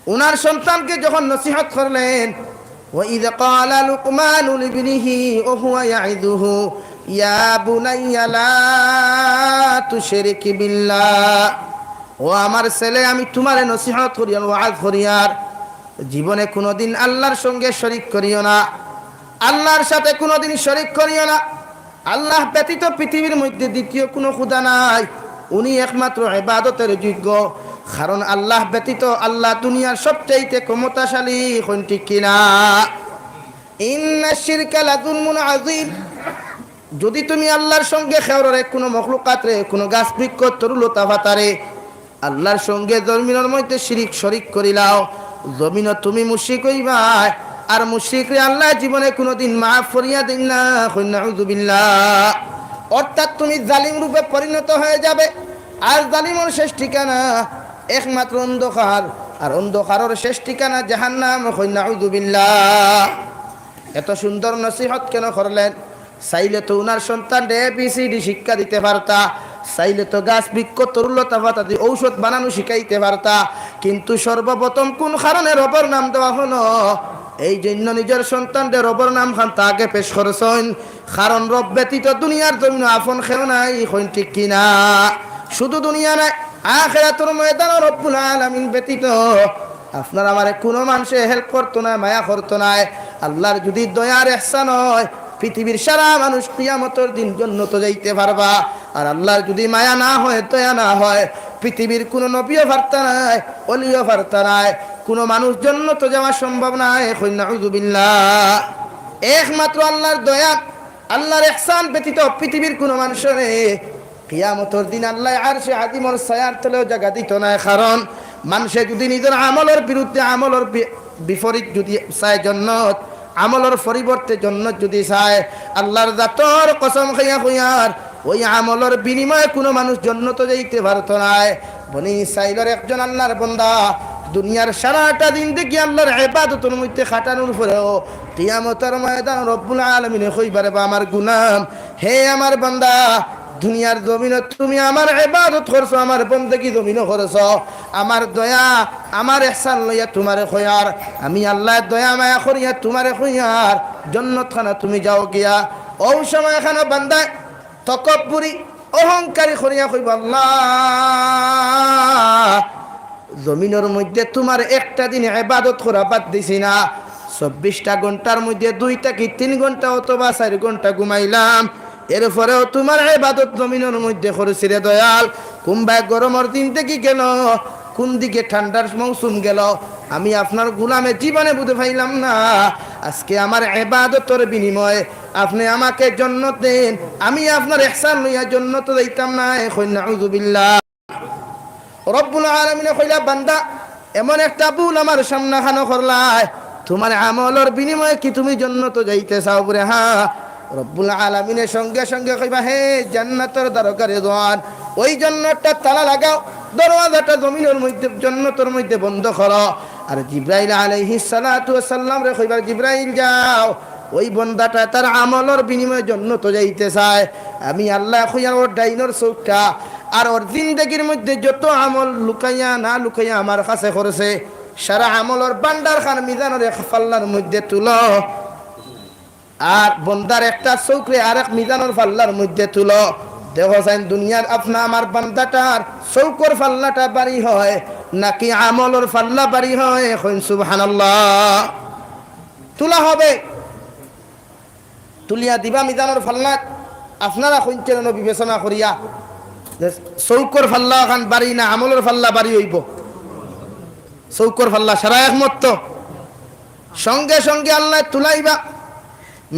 ওনার সন্তানকে যখন নসিহত করলেন, وإذ قال لقمان لابنه وهو يعظه يا بني لا تشرك بالله। ও আমার ছেলে, আমি তোমারে নসিহত করিয়ার, ওয়াজ করিয়ার, জীবনে কোনোদিন আল্লাহর সঙ্গে শরিক করিও না, আল্লাহর সাথে কোনোদিন শরিক করিও না। আল্লাহ ব্যতীত পৃথিবীর মধ্যে দ্বিতীয় কোনো খুদা নাই, উনি একমাত্র ইবাদতের যোগ্য। কারণ আল্লাহ ব্যতীত আল্লাহ দুনিয়ার সবচাইতে ক্ষমতাশালী, কইন ঠিক কিনা? ইন্না শিরকা লাযুলমুন আযীম। যদি তুমি আল্লাহর সঙ্গে কেউরে, কোনো মখলুকাতরে, কোনো গাছ বৃক্ষ তরুলতা পাতারে আল্লাহর সঙ্গে জমিনর মধ্যে শিরিক শরিক করিলাও, জমিনো তুমি মুশরিক হইবায়। আর মুশরিকরে আল্লাহ জীবনে কোনোদিন মাফ করিয়া দেন না, কইন নাউজুবিল্লাহ। অর্থাৎ তুমি জালিম রূপে পরিণত হয়ে যাবে। আর জালিমর শেষ ঠিকানা একমাত্র অন্ধকার, আর অন্ধকারর শেষ ঠিকানা জাহান্নাম। কই নাউজুবিল্লাহ। এত সুন্দর নসিহত কেন করলেন? চাইলে তো উনার সন্তানরে এ বি সি ডি শিক্ষা দিতে পারতা, চাইলে তো গাছ বৃক্ষ তরুলতা পাতা দিয়ে ঔষধ বানানো শিখাইতে পারতা, কিন্তু সর্বপ্রথম কোন কারণে রবর নাম দেওয়া হলো? এই জন্য নিজের সন্তানরে রবর নাম খান তা আগে পেশ করছইন, কারণ রব ব্যতীত দুনিয়ার জমিনো আপন কেউ নাই। কইন ঠিক কিনা? শুধু দুনিয়া নাই, আখেরাতর ময়দানো রব্বুল আলামিন ব্যতীত আপনার আমারে কোনো মানুষে হেল্প করতো না, মায়া করতো না। আল্লাহর যদি দয়ার এহসান হয়, পৃথিবীর সারা মানুষ কিয়ামতর দিন জন্নত যাইতে পারবা। আর আল্লাহর যদি মায়া না হয়, দয়া না হয়, পৃথিবীর কোনো নবীও পারতা নায়, অলিও পারতা নায়, কোনো মানুষ জন্নত যাওয়া সম্ভব নায়। কই নাউজুবিল্লাহ। একমাত্র আল্লাহর দয়া, আল্লাহর এহসান ব্যতীত পৃথিবীর কোনো মানুষরে কিয়ামতর দিন আল্লাহ আরশে আজিমর ছায়ার তলেও জায়গা দিত নায়। কারণ মানুষে যদি নিজের আমলর বিরুদ্ধে, আমলর বি-, বিপরীত যদি চায় জন্নত, আমলর পরিবর্তে জন্নত যদি চায়, আল্লাহর জাতর কসম খাইয়া কইয়ার, ওই আমলর বিনিময়ে কোনো মানুষ জন্নত যাইতে পারতো নায়। বনি ইসরাইলর একজন আল্লাহর বন্দা দুনিয়ার সারাটা দিন দেখি আল্লাহর ইবাদতর মধ্যে খাটানোর পরেও কিয়ামতর ময়দান রব্বুল আলামিনে কইবা রে বা আমার গুলাম, হে আমার বান্দা, দুনিয়ার জমিনো তুমি আমার ইবাদত করছো, আমার বন্দেগি জমিনো করছো, আমার দয়া, আমার এহসান লইয়া তুমারে কইয়ার, আমি আল্লাহ দয়া মায়া করিয়া তুমারে কইয়ার, জন্নত খানা তুমি যাও গিয়া। ও সময় খানা বান্দায় তকব্বুরি, অহংকারী করিয়া কইব, আল্লাহ, জমিনর মধ্যে তুমার একটা দিন ইবাদত করা বাদ দিছি না। চব্বিশটা ঘন্টার মধ্যে দুই থাকি তিন ঘন্টা অথবা চাইর ঘন্টা ঘুমাইলাম, এরপরেও তুমার ইবাদত জমিনর মধ্যে করছি রে দয়াল। কুনবায় গরমর দিন দেখি গেল, কুন দিকে ঠান্ডার মৌসুম গেল, আমি আপনার গুলামে জীবনে বুঝে পাইলাম না। আজকে আমার ইবাদতর বিনিময়ে আপনে আমাকে জন্নত দেন, আমি আপনার এহসান লইয়া জন্নত যাইতাম না। এখন নাউজুবিল্লাহ। রব্বুল আলামিনে কইলা, বান্দা, এমন একটা ভুল আমার সামনে খানো করলায়, তুমার আমলর বিনিময়ে কি তুমি জন্নত যাইতে চাও? বুলে, হ্যাঁ। রব্বুল আলামিনে সঙ্গে সঙ্গে কইবা, হে জান্নাতর দ্বারকা রেদওয়ান, ওই জান্নাতটা তালা লাগাও, দরওয়াজাটা জমিনর মধ্যে, জন্নতর মধ্যে বন্ধ করো। আর জিব্রাইল আলাইহিস সালাতু ওয়াস সালামরে কইবা, জিব্রাইল যাও, ওই বন্দাটা তার আমলর বিনিময়ে জন্নত যাইতে চায়। আমি আল্লাহ কইয়ার ওর ডাইনর চউখটা আর ওর জিন্দেগির মধ্যে যত আমল লুকাইয়া না লুকাইয়া আমার কাছে করছে, সারা আমলর ভান্ডার খান মিজানর এক পাল্লার মধ্যে তুলো। আর বন্দার একটা চউখরে আরেক মিজানর পাল্লার মধ্যে তুলো। দেখো চাইন দুনিয়ার আপনা আমার বান্দাটার চউখর পাল্লাটা ভারী হয় নাকি আমলর পাল্লা ভারী হয়? কইন সুবহানাল্লাহ। তুলা হবে, তুলিয়া দিবা মিজানর পাল্লাত। আপনারা কইন কেনে বিবেচনা করিয়া যে চউখর পাল্লা খান ভারী না আমলর পাল্লা ভারী অইবো? চউখর পাল্লা, সারা একমত তো? সঙ্গে সঙ্গে আল্লাহ তুলাইবা।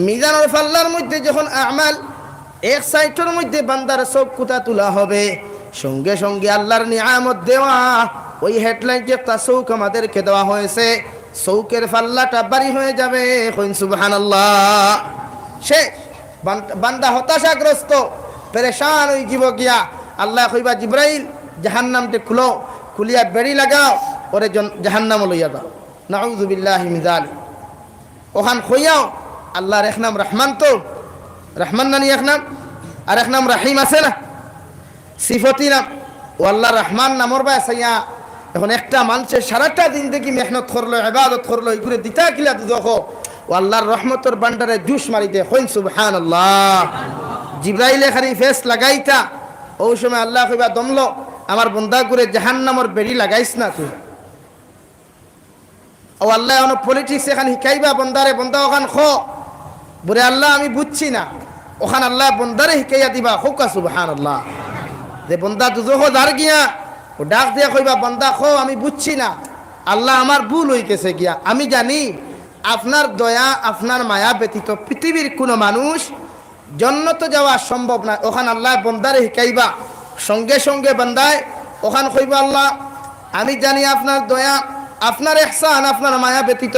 মিজানর পাল্লার মধ্যে যখন আমাল এক সাইডর মধ্যে বান্দার চউখ কুতা তুলা হবে, সঙ্গে সঙ্গে আল্লাহর নিয়ামত দেওয়া ওই হেডলাইন যে একটা চউখ আমাদেরকে দেওয়া হয়েছে, চউখর পাল্লাটা ভারী হয়ে যাবে। কইন সুবহানাল্লাহ। শেষ। বান-, বান্দা হতাশাগ্রস্ত, পেরেশান অইযিবো গিয়া। আল্লাহ কইবা, জিব্রাইল, জাহান্নামটা খুলো, খুলিয়া বেড়ি লাগাও, ওরে জন-, জাহান্নামো লইয়া যাও। নাউযুবিল্লাহি মিন যালিক। ওখান কইয়াও, আল্লাহর এক নাম রহমান তো, রহমান নানি এক নাম, আর এক নাম রাহিম আছে না, সিফতি নাম। ও আল্লাহ রহমান নামর বায় চাইয়া, এখন একটা মানষে সারাটা জিন্দেগি মেহনত করলো, ইবাদত করলো, ইগুরে দিতা কিলা দুজখো, ও আল্লাহর রহমতর ভান্ডারে জুস মারি দে, কইন সুবহানাল্লাহ। জিব্রাইলে খালি ফেস লাগাইতা, ও সময় আল্লাহ কইবা, দমলো, আমার বন্দাগুরে জাহান্নামর বেড়ি লাগাইস না তুই। ও আল্লাহ, অনো পলিটিক্স এখান হিকাইবা বন্দারে, বন্দা ওখান খ। বুলে, আল্লাহ, আমি বুঝছি না। ওখান আল্লাহ বন্দারে হিকাইয়া দিবা, কউক্কা সুবহানাল্লাহ। যে বন্দা দুজখো যার গিয়া, ও ডাক দিয়া কইবা, বন্দা খ, আমি বুঝছি না। আল্লাহ, আমার ভুল অইগেছে গিয়া। আমি জানি আপনার দয়া, আপনার মায়া ব্যতীত পৃথিবীর কোনো মানুষ জন্নতো যাওয়া সম্ভব নায়। ওখান আল্লাহ বন্দারে হিকাইবা, সঙ্গে সঙ্গে বন্দায় ওখান কইবা, আল্লাহ, আমি জানি আপনার দয়া, আপনার ইহসান, আপনার মায়া ব্যতীত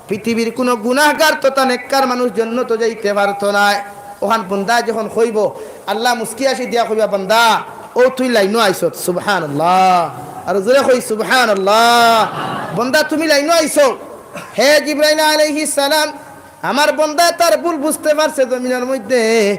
পৃথিবীর কোনো গুনাহগার তথা নেককার মানুষ জন্নতো যাইতে পারতো নায়। অখান বন্দায় যখন কইবো, আল্লায় মুস্কি হাসি দিয়া কইবা, "বন্দা, অউ তুই লাইনো আইছত।" সুবহানাল্লাহ। আরো জোরে কই, "সুবহানাল্লাহ।" বন্দা, তুমি লাইনো আইছো। হে জিব্রাইল আলাইহিস সালাম, আমার বন্দায় তার ভুল বুঝতে পারছে জমিনর মধ্যে,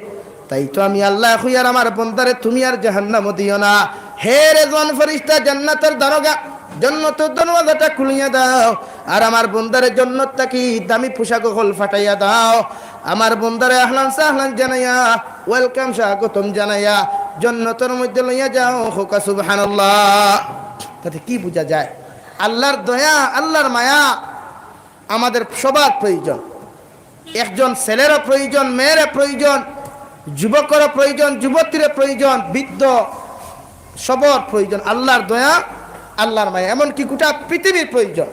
তাই তো আমি আল্লায় কইয়ার আমার বন্দারে তুমি আর জাহান্নামো দিও না। হে রেজওয়ান ফিরিস্তা, জান্নাতর দারোগা, জন্নতর দরওয়াজাটা খুলিয়া দাও, আর আমার বন্দারে জন্নত থাকি দামি পোশাক অকল ফাটাইয়া দাও। আমার বন্দারে আহলান সাহলান জানাইয়া, welcome, স্বাগতম জানাইয়া জন্নতর মধ্যে লইয়া যাও। কউক্কা সুবহানাল্লাহ। তাতে কি বুঝা যায়? আল্লার দয়া, আল্লার মায়া আমাদের সবার প্রয়োজন। একজন ছেলেরও প্রয়োজন, মেয়েরও প্রয়োজন, যুবকরও প্রয়োজন, যুবতীরও প্রয়োজন, বৃদ্ধ, সবর প্রয়োজন। আল্লার দয়া, আল্লার মায়া, এমনকি গোটা পৃথিবীর প্রয়োজন।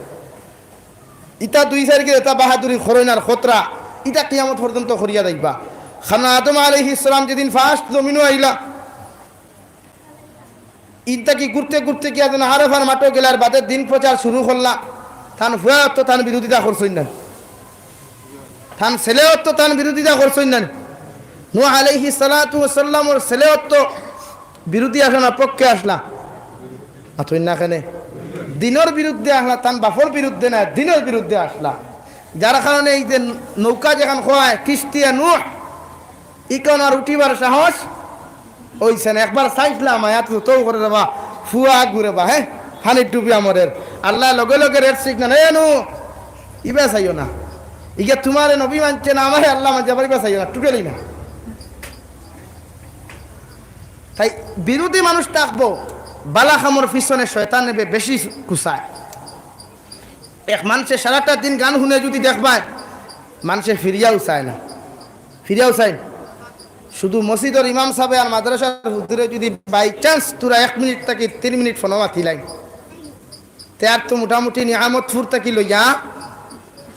ইতা দুই চাইরগিরে ইতা বাহাদুরি করইন আর খতরা, ইতা কিয়ামত পর্যন্ত করিয়া যাইবা। কারণ আদম আলাইহিস সালাম যেদিন first জমিনো আইলা, ইন থাকি ঘুরতে ঘুরতে গিয়া যেন আরাফার মাঠো গেলার বাদে দিন প্রচার শুরু করলা। তান ফুয়ায়ও তো তান বিরোধিতা করছইন না, তান ছেলেও তো তান বিরোধিতা করছইন না। নূহ আলাইহিস সালাতু ওয়াস সালামর ছেলেও তো বিরোধী আসলা না, পক্ষে আসলা? মাতইন না কেনে? দিনর বিরুদ্ধে আসলা, তান বাপর বিরুদ্ধে না, দিনর বিরুদ্ধে আসলা। যার কারণে এই যে নৌকা যেখান কয় কিস্তিয়া নূহ, ইখান আর উঠিবার সাহস অইছে না। একবার চাইছলা, মায়াত তো করে রেবা, ফুয়া ঘুরে বা, হে, পানিত ডুবিয়া মরের। আল্লায় লগে লগে red signal, "এ নূহ, ইবা চাইও না। ইগে তুমারে নবী মানছে না, আমারে আল্লাহ মানছে, আবার ইবা চাইও না, totally না।" তাই বিরোধী মানুষ থাকবো, বালা কামর পিছনে শয়তানে বে-, বেশি কুচায়। এক মানষে সারাটা দিন গান হুনে যুদি দেখবায়, মানষে ফিরিয়াও চায় না, ফিরিয়াও চায় না। শুধু মসজিদর ইমাম সাবে আর মাদ্রাসার হুজুরে যুদি by chance থুড়া এক মিনিট থাকি তিন মিনিট ফোনো মাতিলাইন, তে আর তো মোটামুটি নিয়ামতপুর থাকি লইয়া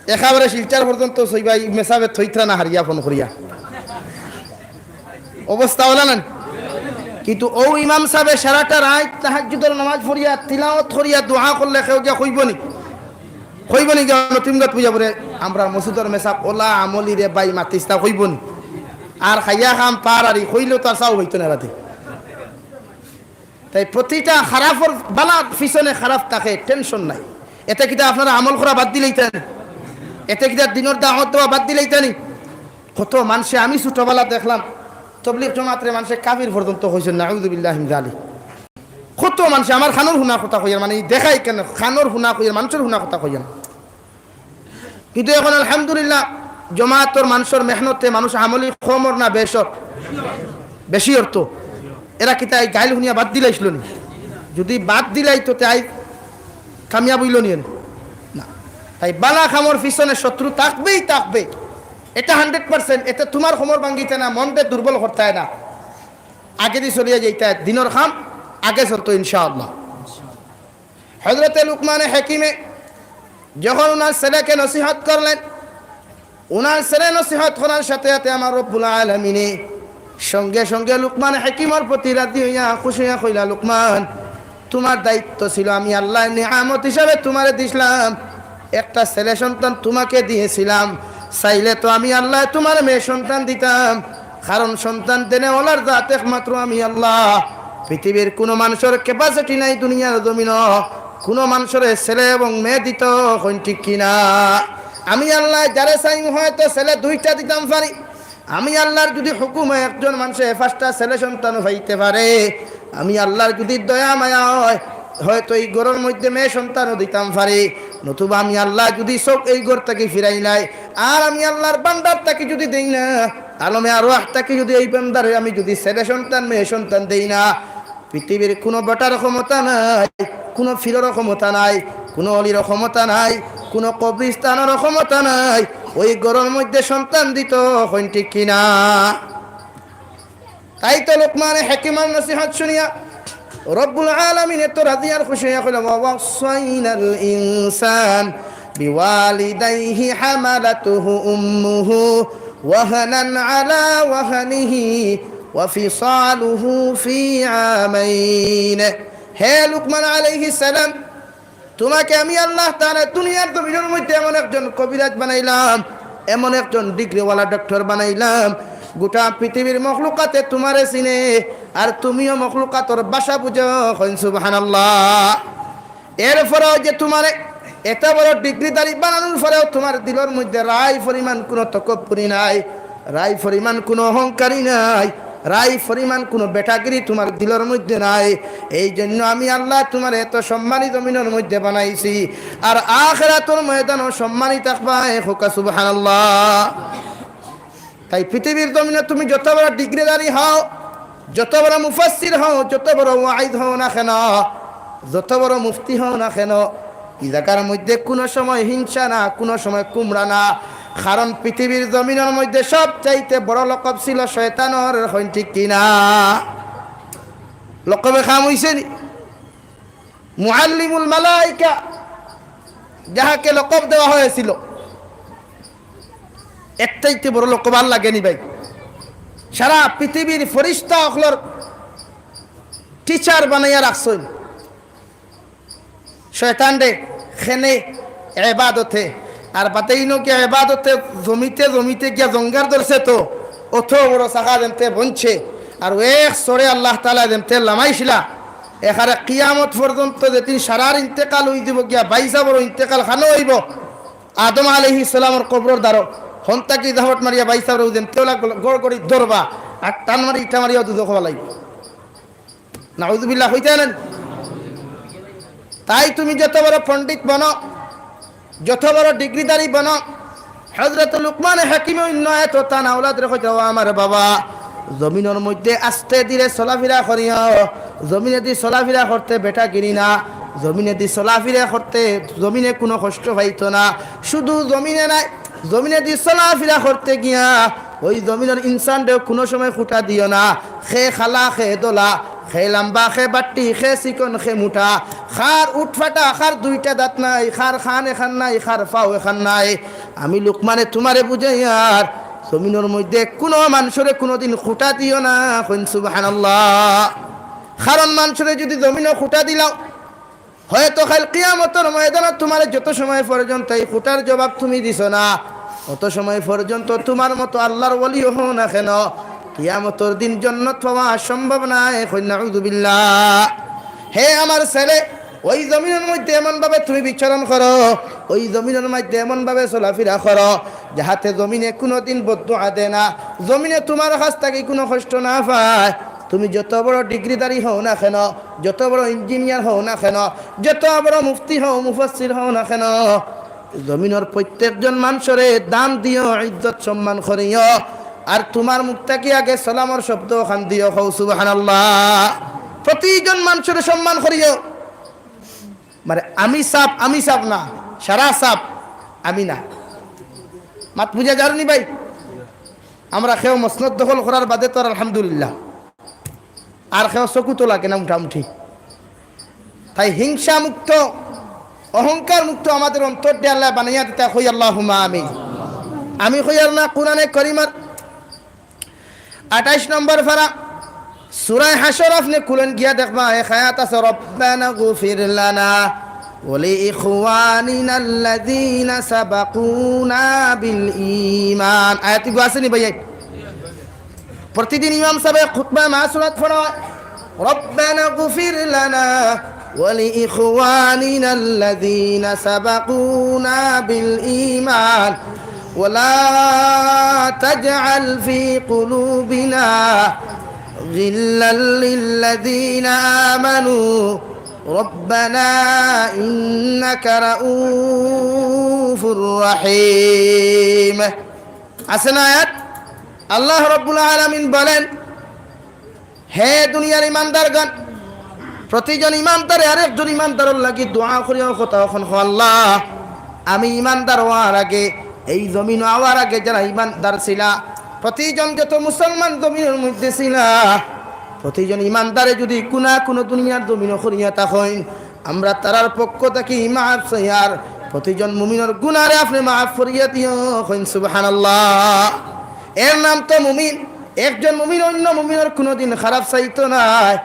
একেবারে শিলচর পর্যন্ত সইবাই মেসাবে থইতরা না হারিয়া ফোন করিয়া। অবস্থা অলা না নি? কিন্তু অউ ইমাম সাবে সারাটা রাইত তাহাজ্জুদর নামাজ পড়িয়া, তিলাওয়াত করিয়া, দোয়া করলে কেউ গিয়া কইবো নি? কইবো নি গিয়া নতুন গাত বুঝা পড়ে, "আমরার মসজিদর মেসাব অলা আমলি রে ভাই, মাতিস না," কইবো নি? আর খাইয়া কাম পার আরি কইলেও তো আর চাও অইতো না রাতে। তাই প্রতিটা খারাপর, বালার পিছনে খারাপ থাকে, tension নাই। এতে কিতা আপনারা আমল করা বাদ দিলাইতা নি? এতে কিতা দিনর দাওয়াত দেওয়া বাদ দিলাইতা নি? কত মানষে, আমি ছোটবেলা দেখলাম, তবলিগ জমাতরে মানষে কাফির পর্যন্ত কইছইন, নাউযুবিল্লাহি মিন যালিক। কত মানষে আমার কানর হুনা কথা কইয়ার, মানে, ই দেখাই কেনে, কানর হুনা কইয়ার, মানষর হুনা কথা কইয়ার। কিন্তু এখন আলহামদুলিল্লাহ, জমাতর মানষর মেহনতে মানুষ আমলি কমর না বেশর? বেশি অর তো। এরা কিতা এই গাইল হুনিয়া বাদ দিলাইছিল নি? যুদি বাদ দিলাইতো তে আইজ কামিয়াব অইলো নি? না। তাই বালা কামর পিছনে শত্রু থাকবেই থাকবে, এটা hundred percent। এতে তুমার কোমর ভাঙ্গিতা না, মনরে দুর্বল করতায় না, আগেদি চলিয়া যাইতায়, দিনর কাম আগে চলতো ইনশাআল্লাহ। হযরতে লুকমানে হাকিমে যখন উনার ছেলেকে নসিহত করলেন, উনার ছেলে নসিহত করার সাথে সাথে আমার রব্বুল আলামিনে সঙ্গে সঙ্গে লুকমান হাকিমর প্রতি রাজি অইয়া, খুশি অইয়া কইলা, "লুকমান, তুমার দায়িত্ব ছিল, আমি আল্লায় নিয়ামত হিসাবে তুমারে দিছলাম, একটা ছেলে সন্তান তুমাকে দিয়েছিলাম, চাইলে তো আমি আল্লায় তুমারে মেয়ে সন্তান দিতাম।" কারণ সন্তান দেনেওয়ালার জাত একমাত্র আমি আল্লাহ। পৃথিবীর কুনু মানষর capacity নাই দুনিয়ার জমিনো কুনু মানষরে ছেলে এবং মেয়ে দিতো, কইন ঠিক কি না? আমি আল্লায় যারে চাইমু হয়তো ছেলে দুইটা দিতাম পারি। আমি আল্লার যুদি হুকুম অয় একজন মানষে পাঁচটা ছেলে সন্তানও পাইতে পারে, আমি আল্লার যুদি দয়া মায়া অয়, হয়তো ই ঘরর মধ্যে মেয়ে সন্তানও দিতাম পারি, নতুবা আমি আল্লায় যুদি চউখ এই ঘর থাকি ফিরাইলাই, আর আমি আল্লার ভান্ডার থাকি যুদি দেই না, আলমে আরওয়াহ থাকি যুদি এই বান্দারে আমি যুদি ছেলে সন্তান, মেয়ে সন্তান দেই না, পৃথিবীর কুনু বেটার ক্ষমতা নাই, কুনু পীরর ক্ষমতা নাই, কুনু অলির ক্ষমতা নাই, কুনু কবরস্থানর ক্ষমতা নাই, ওই ঘরর মধ্যে সন্তান দিতো, কইন ঠিক কি না? তাই তো লুকমানে হাকিমর নসিহত শুনিয়া রব্বুল আলামিন এত রাজি আর খুশি অইয়া কইলা, "ওয়া ওয়াসাইনাল ইনসান বিওয়ালিদাইহি হামালাতুহু উম্মুহু ওয়াহনান আলা ওয়াহনিহি ওয়া ফিসালুহু ফি আমাইন।" হে লুকমান আলাইহিস সালাম, তোমাকে আমি আল্লাহ তাআলা দুনিয়ার জমিনের মধ্যে এমন একজন কবিরাজ বানাইলাম, এমন একজন ডিগ্রিওয়ালা ডক্টর বানাইলাম, গোটা পৃথিবীর মখলুকাতে তুমারে চিনে, আর তুমিও মখলুকাতর ভাষা বুঝো। কইন সুবহানাল্লাহ। এরপরেও যে তুমারে এত বড় ডিগ্রিধারী বানানোর পরেও তুমার দিলর মধ্যে রাই পরিমাণ কোনো তকব্বুরি নাই, রাই পরিমাণ কোনো অহংকারী নাই, রাই পরিমাণ কোনো বেটাগিরি তুমার দিলর মধ্যে নাই। এই জন্য আমি আল্লাহ তুমারে এত সম্মানী জমিনর মধ্যে বানাইছি, আর আখেরাতর ময়দানও সম্মানী থাকবায়। কউক্কা সুবহানাল্লাহ। তাই পৃথিবীর জমিনে তুমি যত বড় ডিগ্রিধারী হও, যত বড় মুফাসসির হও, যত বড় ওয়াইজ হও না কেন, যত বড় মুফতি হও না কেন, ই জাগার মধ্যে কোনো সময় হিংসা না, কোনো সময় কুমড়া না। কারণ পৃথিবীর জমিনর মধ্যে সবচাইতে বড় লকব ছিল শয়তানর। কইন ঠিক কি না? লকবে কাম অইছে নি? মুআল্লিমুল মালাইকা, যাহাকে লকব দেওয়া হয়েছিল, এর চাইতে বড় লকব আর লাগে নি ভাই? সারা পৃথিবীর ফিরিস্তা অকলর টিচার বানাইয়া রাখছইন শয়তানরে। কেনে? এবাদতে। আর বাদে ইনো গিয়া এবাদতে জমিতে জমিতে গিয়া জঙ্গার ধরছে তো, অত বড় চাকা যেমতে বনছে, আর এক চড়ে আল্লাহ তাআলা যেমতে লামাইছিলা, এখানে কিয়ামত পর্যন্ত যেদিন সারার ইন্তেকাল অই দিব গিয়া, ভাইসাবর ইন্তেকাল খানো অইব, আদম আলাইহিস সালামর কবরর দ্বারো, হন থাকি জাফট মারিয়া ভাইসাবর যেমতে ওলা গড়গড়ি ধরবা, আর টান মারি ইটা মারিয়া দুজখো ফালাইব। নাউজুবিল্লাহ কইতা নানি? তাই তুমি যত বড় পণ্ডিত বনো, যত বড় ডিগ্রিধারী বনো, হযরত লুকমানে হাকিমে অইন্য আয়াতো তান আওলাদরে কইতা, "ও আমার বাবা, জমিনর মধ্যে আস্তে ধীরে চলাফিরা করিও, জমিনেদি চলাফিরা করতে বেটাগিরি না, জমিনেদি চলাফিরা করতে জমিনে কোনো কষ্ট পাইতো না, শুধু জমিনে নায়, জমিনেদি চলাফিরা করতে গিয়া ওই জমিনর ইনসানরেও কোনো সময় খুঁটা দিও না। কে কালা, কে ধলা, কে লাম্বা, কে বাট্টি, কে চিকন, কে মুটা, কার উটফাটা, কার দুইটা দাঁত নাই, কার কান এখান নাই, কার পাও এখান নাই। আমি লুকমানে তুমারে বুঝাইয়ার, জমিনর মধ্যে কোনো মানষরে কোনোদিন খুঁটা দিও না।" কইন সুবহানাল্লাহ। কারণ মানষরে যদি জমিনো খুঁটা দিলাও, হয়তো কাইল কিয়ামতর ময়দানো তুমারে যত সময় পর্যন্ত এই খুঁটার জবাব তুমি দিছো না, অত সময় পর্যন্ত তুমার মতো আল্লাহর ওলিও হও না কেন, কিয়ামতর দিন জন্নত পাওয়া সম্ভব নায়। কইন নাউজুবিল্লাহ। হে আমার ছেলে, ওই জমিনর মধ্যে এমনভাবে তুমি বিচরণ করো, ওই জমিনর মধ্যে এমনভাবে চলাফিরা করো, যাহাতে জমিনে কোনোদিন বদদোয়া দেয় না, জমিনে তুমার কাছ থাকি কোনো কষ্ট না পায়। তুমি যত বড় ডিগ্রিধারী হও না কেন, যত বড় ইঞ্জিনিয়ার হও না কেন, যত বড় মুফতি হও, মুফাসসির হও না কেন, জমিনর প্রত্যেকজন মানষরে দাম দিও, ইজ্জত সম্মান করিও। আর তুমার মুখ থাকি আগে সালামর শব্দ খান দিও, কও সুবহানাল্লাহ। প্রতিজন মানষরে সম্মান করিও। মানে আমি সাব, আমি সাব না, সারা সাব, আমি না। মাত বুঝা যার নি ভাই? আমরা কেউ মসনদ দখল করার বাদে তো আর আলহামদুলিল্লাহ, আর কেউ চকুত লাগে না মোটামুটি। তাই হিংসা মুক্ত, অহংকার মুক্ত আমাদের অন্তর দিয়া আল্লায় বানাইয়া দিতা। কই আল্লাহুম্মা আমিন। আমি কইয়ার না, কোরআনে করিমর আঠাইশ নম্বর পারা, সূরা হাশর আপনে খুলইন, গিয়া দেখবা এক আয়াত আছে, "রব্বানা গফির লানা ওয়া লিইখওয়ানিনাল্লাযীনা সাবাকুনা বিল ঈমান।" আয়াত ইগু আছে নি ভাই? প্রতিদিন ইমাম সাবে খুতবায় মাসুরাত পড়া, "রব্বানা গফির লানা ওয়া লিইখওয়ানিনাল্লাযীনা সাবাকুনা বিল ঈমান।" ولا تجعل في قلوبنا غلا للذين آمنوا ربنا إنك رءوف رحيم। আছে না আয়াত? আল্লাহ রাব্বুল আলামিন বলেন, হে দুনিয়ার ইমানদারগণ, প্রতিজন ইমানদারে আরেকজন ইমানদারর লাগি দোয়া করিও, কথা অখন কও, "আল্লাহ, আমি ইমানদার অওয়ার আগে, এই জমিনো আওয়ার আগে যারা ইমানদার ছিলা, প্রতিজন যত মুসলমান জমিনর মধ্যে ছিলা, প্রতিজন ইমানদারে যদি গুনা কোনো দুনিয়ার জমিনো করিয়া থাকইন, আমরা তারার পক্ষ থাকি মাফ চাইয়ার, প্রতিজন মুমিনর গুনারে আপনে মাফ করিয়া দিও।" কইন সুবহানাল্লাহ। এর নাম তো মুমিন। একজন মুমিন অন্য মুমিনর কোনোদিন খারাপ চাইতো নায়,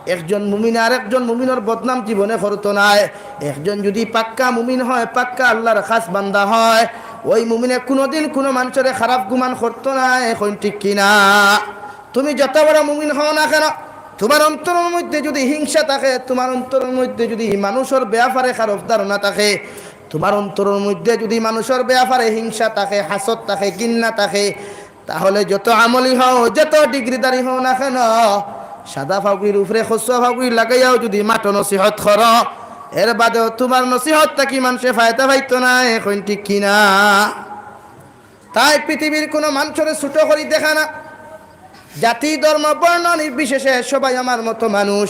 একজন মুমিন আর একজন মুমিনর বদনাম জীবনে করতো নায়। একজন যদি পাক্কা মুমিন হয়, পাক্কা আল্লাহর খাস বান্দা হয়, ওই মুমিনে কুনুদিন কুনু মানষরে খারাপ গুমান করতো নায়, কইন ঠিক কি না? তুমি যত বড় মুমিন হও না কেন, তুমার অন্তরর মধ্যে যুদি হিংসা থাকে, তুমার অন্তরর মধ্যে যুদি মানষর বেয়াপারে খারাপ ধারণা থাকে, তুমার অন্তরর মধ্যে যুদি মানষর বেয়াপারে হিংসা থাকে, হাসদ থাকে, ঘিন্না থাকে, তাহলে যত আমলি হও, যত ডিগ্রিধারী হও না কেন, সাদা পাগড়ির উপরে খসুয়া পাগড়ি লাগাইয়াও যুদি মাঠো নসিহত করো, এর বাদেও তুমার নসিহত থাকি মানষে ফায়দা পাইতো নায়, কইন ঠিক কি না? তাই পৃথিবীর কুনু মানষরে ছোট করি দেখা না। জাতি, ধর্ম, বর্ণ নির্বিশেষে সবাই আমার মতো মানুষ।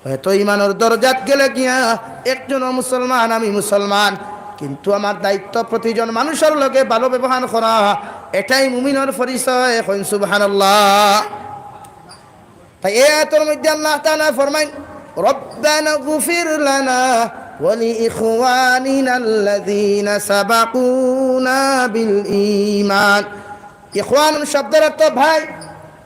হয়তো ইমানর দরজাত গেলে গিয়া একজনও মুসলমান, আমি মুসলমান, কিন্তু আমার দায়িত্ব প্রতিজন মানষর লগে ভালো ব্যবহার করা, এটাই মুমিনর পরিচয়। কইন সুবহানাল্লাহ। তাই এই আয়াতর মধ্যে আল্লাহ তাআলা ফরমাইন, "রব্বানা গফির লানা ওয়া লিইখওয়ানিনা আল্লাযীনা সাবাকুনা বিল ঈমান।" ইখওয়ান শব্দর অর্থ ভাই।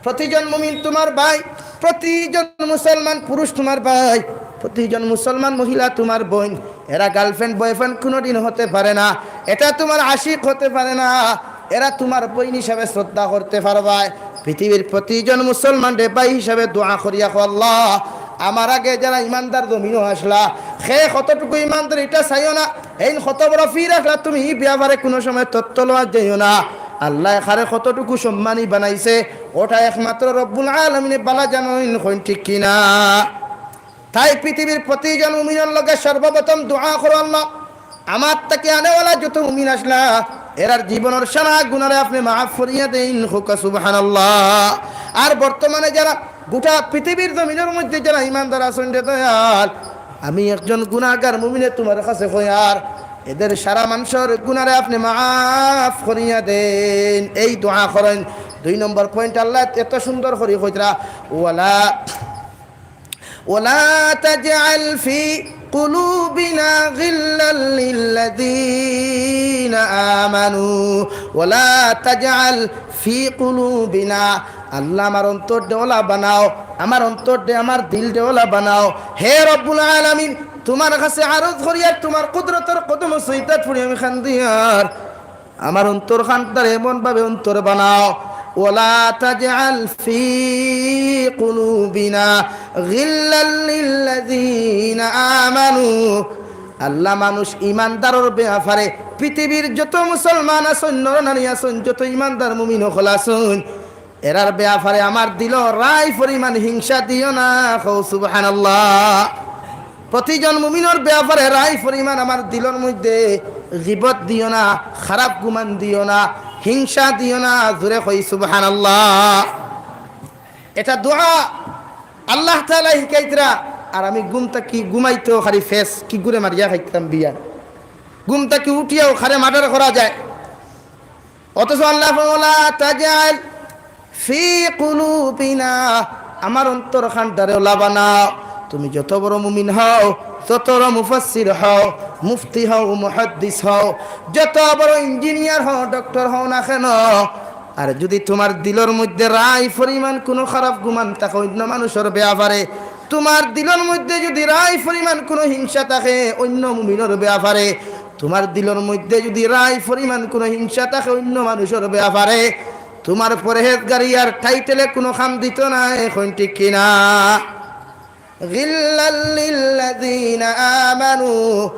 প্রতিজন মুমিন তুমার ভাই, প্রতিজন মুসলমান পুরুষ তুমার ভাই, প্রতিজন মুসলমান মহিলা তুমার বইন। এরা গার্লফ্রেন্ড, বয়ফ্রেন্ড কুনুদিন হতে পারে না, এটা তুমার আশিক হতে পারে না, এরা তুমার বইন হিসাবে শ্রদ্ধা করতে পারবায়। পৃথিবীর প্রতিজন মুসলমানরে ভাই হিসাবে দোয়া করিয়া কও, "আল্লাহ, আমার আগে যারা ইমানদার জমিনো আসলা, হে কতটুকু ইমানদার ইটা চাইও না, এইন কত বড় পীর আসলা, তুমি ই বেয়াপারে কুনু সময় তথ্য লওয়া যাইও না। আল্লায় কারে কতটুকু সম্মানী বানাইছে, ওটা একমাত্র রব্বুল আলামিনে ভালা জানইন, কইন ঠিক কি না?" তাই পৃথিবীর প্রতিজন মুমিনর লগে সর্বপ্রথম দোয়া করো, "আল্লাহ, আমার থাকি আগেওয়ালা যত মুমিন আসলা, এরার জীবনর সারা গুনারে আপনে মাফ করিয়া দেইন।" কউক্কা সুবহানাল্লাহ। আর বর্তমানে যারা গোটা পৃথিবীর জমিনর মধ্যে যারা ইমানদার আছইন রে দয়াল, আমি একজন গুনাহগার মুমিনে তুমার কাছে কইয়ার, এদের সারা মানষর গুনারে আপনে মাফ করিয়া দেইন, এই দোয়া করইন। দুই নম্বর পয়েন্ট, আল্লায় এত সুন্দর করি কইতরা, ওয়ালা ولا تجعل في قلوبنا غلا للذين آمنوا ولا تجعل في قلوبنا। আল্লাহ, আমার অন্তররে ওলা বানাও, আমার অন্তররে, আমার দিলরে ওলা বানাও। হে রব্বুল আলামিন, তুমার কাছে আরজ করিয়ার, তুমার কুদরতর কদমো সিজদাত পড়ি আমি কান্দিয়ার। আমার অন্তরখানটারে এমন ভাবে অন্তর বানাও, ولا تجعل في قلوبنا غلا للذين آمنوا। আল্লাহ, মানুষ ইমানদারর বেয়াপারে পৃথিবীর যত মুসলমান আছইন, নর নারী আছইন, যত ইমানদার মুমিন অকল আছইন, এরার বেয়াপারে আমার দিলো রাই পরিমাণ হিংসা দিও না। কও সুবহানাল্লাহ। প্রতিজন মুমিনর বেয়াপারে রাই পরিমাণ আমার দিলর মধ্যে গিবত দিও না, খারাপ গুমান দিও না, হিংসা দিও না। জোরে কই সুবহানাল্লাহ। এটা দোয়া আল্লাহ তাআলা হিকাইতরা। আর আমি ঘুম থাকি ঘুমাইতেও খালি ফেস কি ঘুরে মারিয়া খাইতাম বিয়া, ঘুম থাকি উঠিয়াও খারে মার্ডার করা যায়। অথচ আল্লাহ, "ওয়ালা তাজআল ফি কুলুবিনা", আমার অন্তরখানটারে ওলা বানাও। তুমি যত বড় মুমিন হও, যত বড় মুফাসসির হও, মুফতি হও, মুহাদ্দিস হও, যত বড় ইঞ্জিনিয়ার হও, ডক্টর হও না কেন, আর যুদি তুমার দিলর মধ্যে রাই পরিমাণ কুনু খারাপ গুমান থাকে অইন্য মানুষর বেয়াপারে, তুমার দিলর মধ্যে যুদি রাই পরিমাণ কুনু হিংসা থাকে অইন্য মুমিনর বেয়াপারে, তুমার দিলর মধ্যে যুদি রাই পরিমাণ কুনু হিংসা থাকে অইন্য মানুষর বেয়াপারে, তুমার পরহেজগারি আর টাইটেলে কুনু কাম দিতো নায়, কইন ঠিক কি না? غلا للذين آمنوا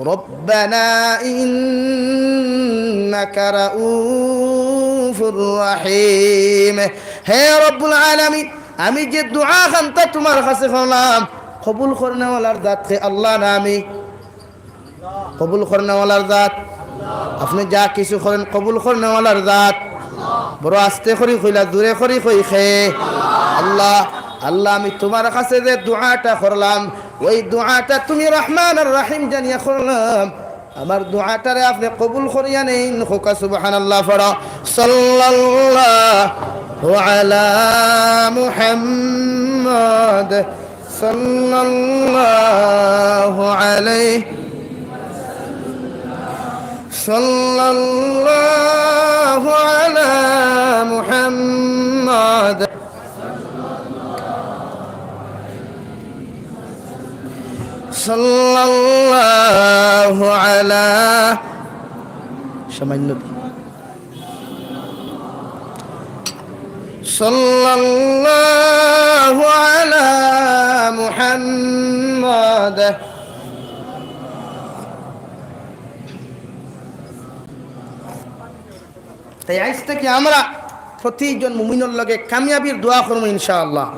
ربنا إنك رؤوف رحيم। হে রব্বুল আলামিন, আমি যে দোয়াখানতা তুমার কাছে করলাম, কবুল করনেওয়ালার জাত কে আল্লাহ না আমি? কবুল করনেওয়ালার জাত। আপনে যা কিছু করেন কবুল করনেওয়ালার জাত। বড় আস্তে করি কইলা, জোরে করি কই খে। আল্লাহ, আল্লাহ, আমি তুমার কাছে যে দোয়াটা করলাম, ওই দোয়াটা তুমি রহমান আর রহিম জানিয়া করলাম। আমার দোয়াটারে আপনে কবুল করিয়া নেইন। কউক্কা সুবহানাল্লাহ পড়ো। সাল্লাল্লাহু আলা মুহাম্মদ। صلى الله عليه، صلى الله على محمد، صلى الله على সামান্য। সাল্লাল্লাহু আলা মুহাম্মাদ। তাই আইজ থাকি আমরা প্রতিজন মুমিনর লগে কামিয়াবির দোয়া করমু ইনশাআল্লাহ।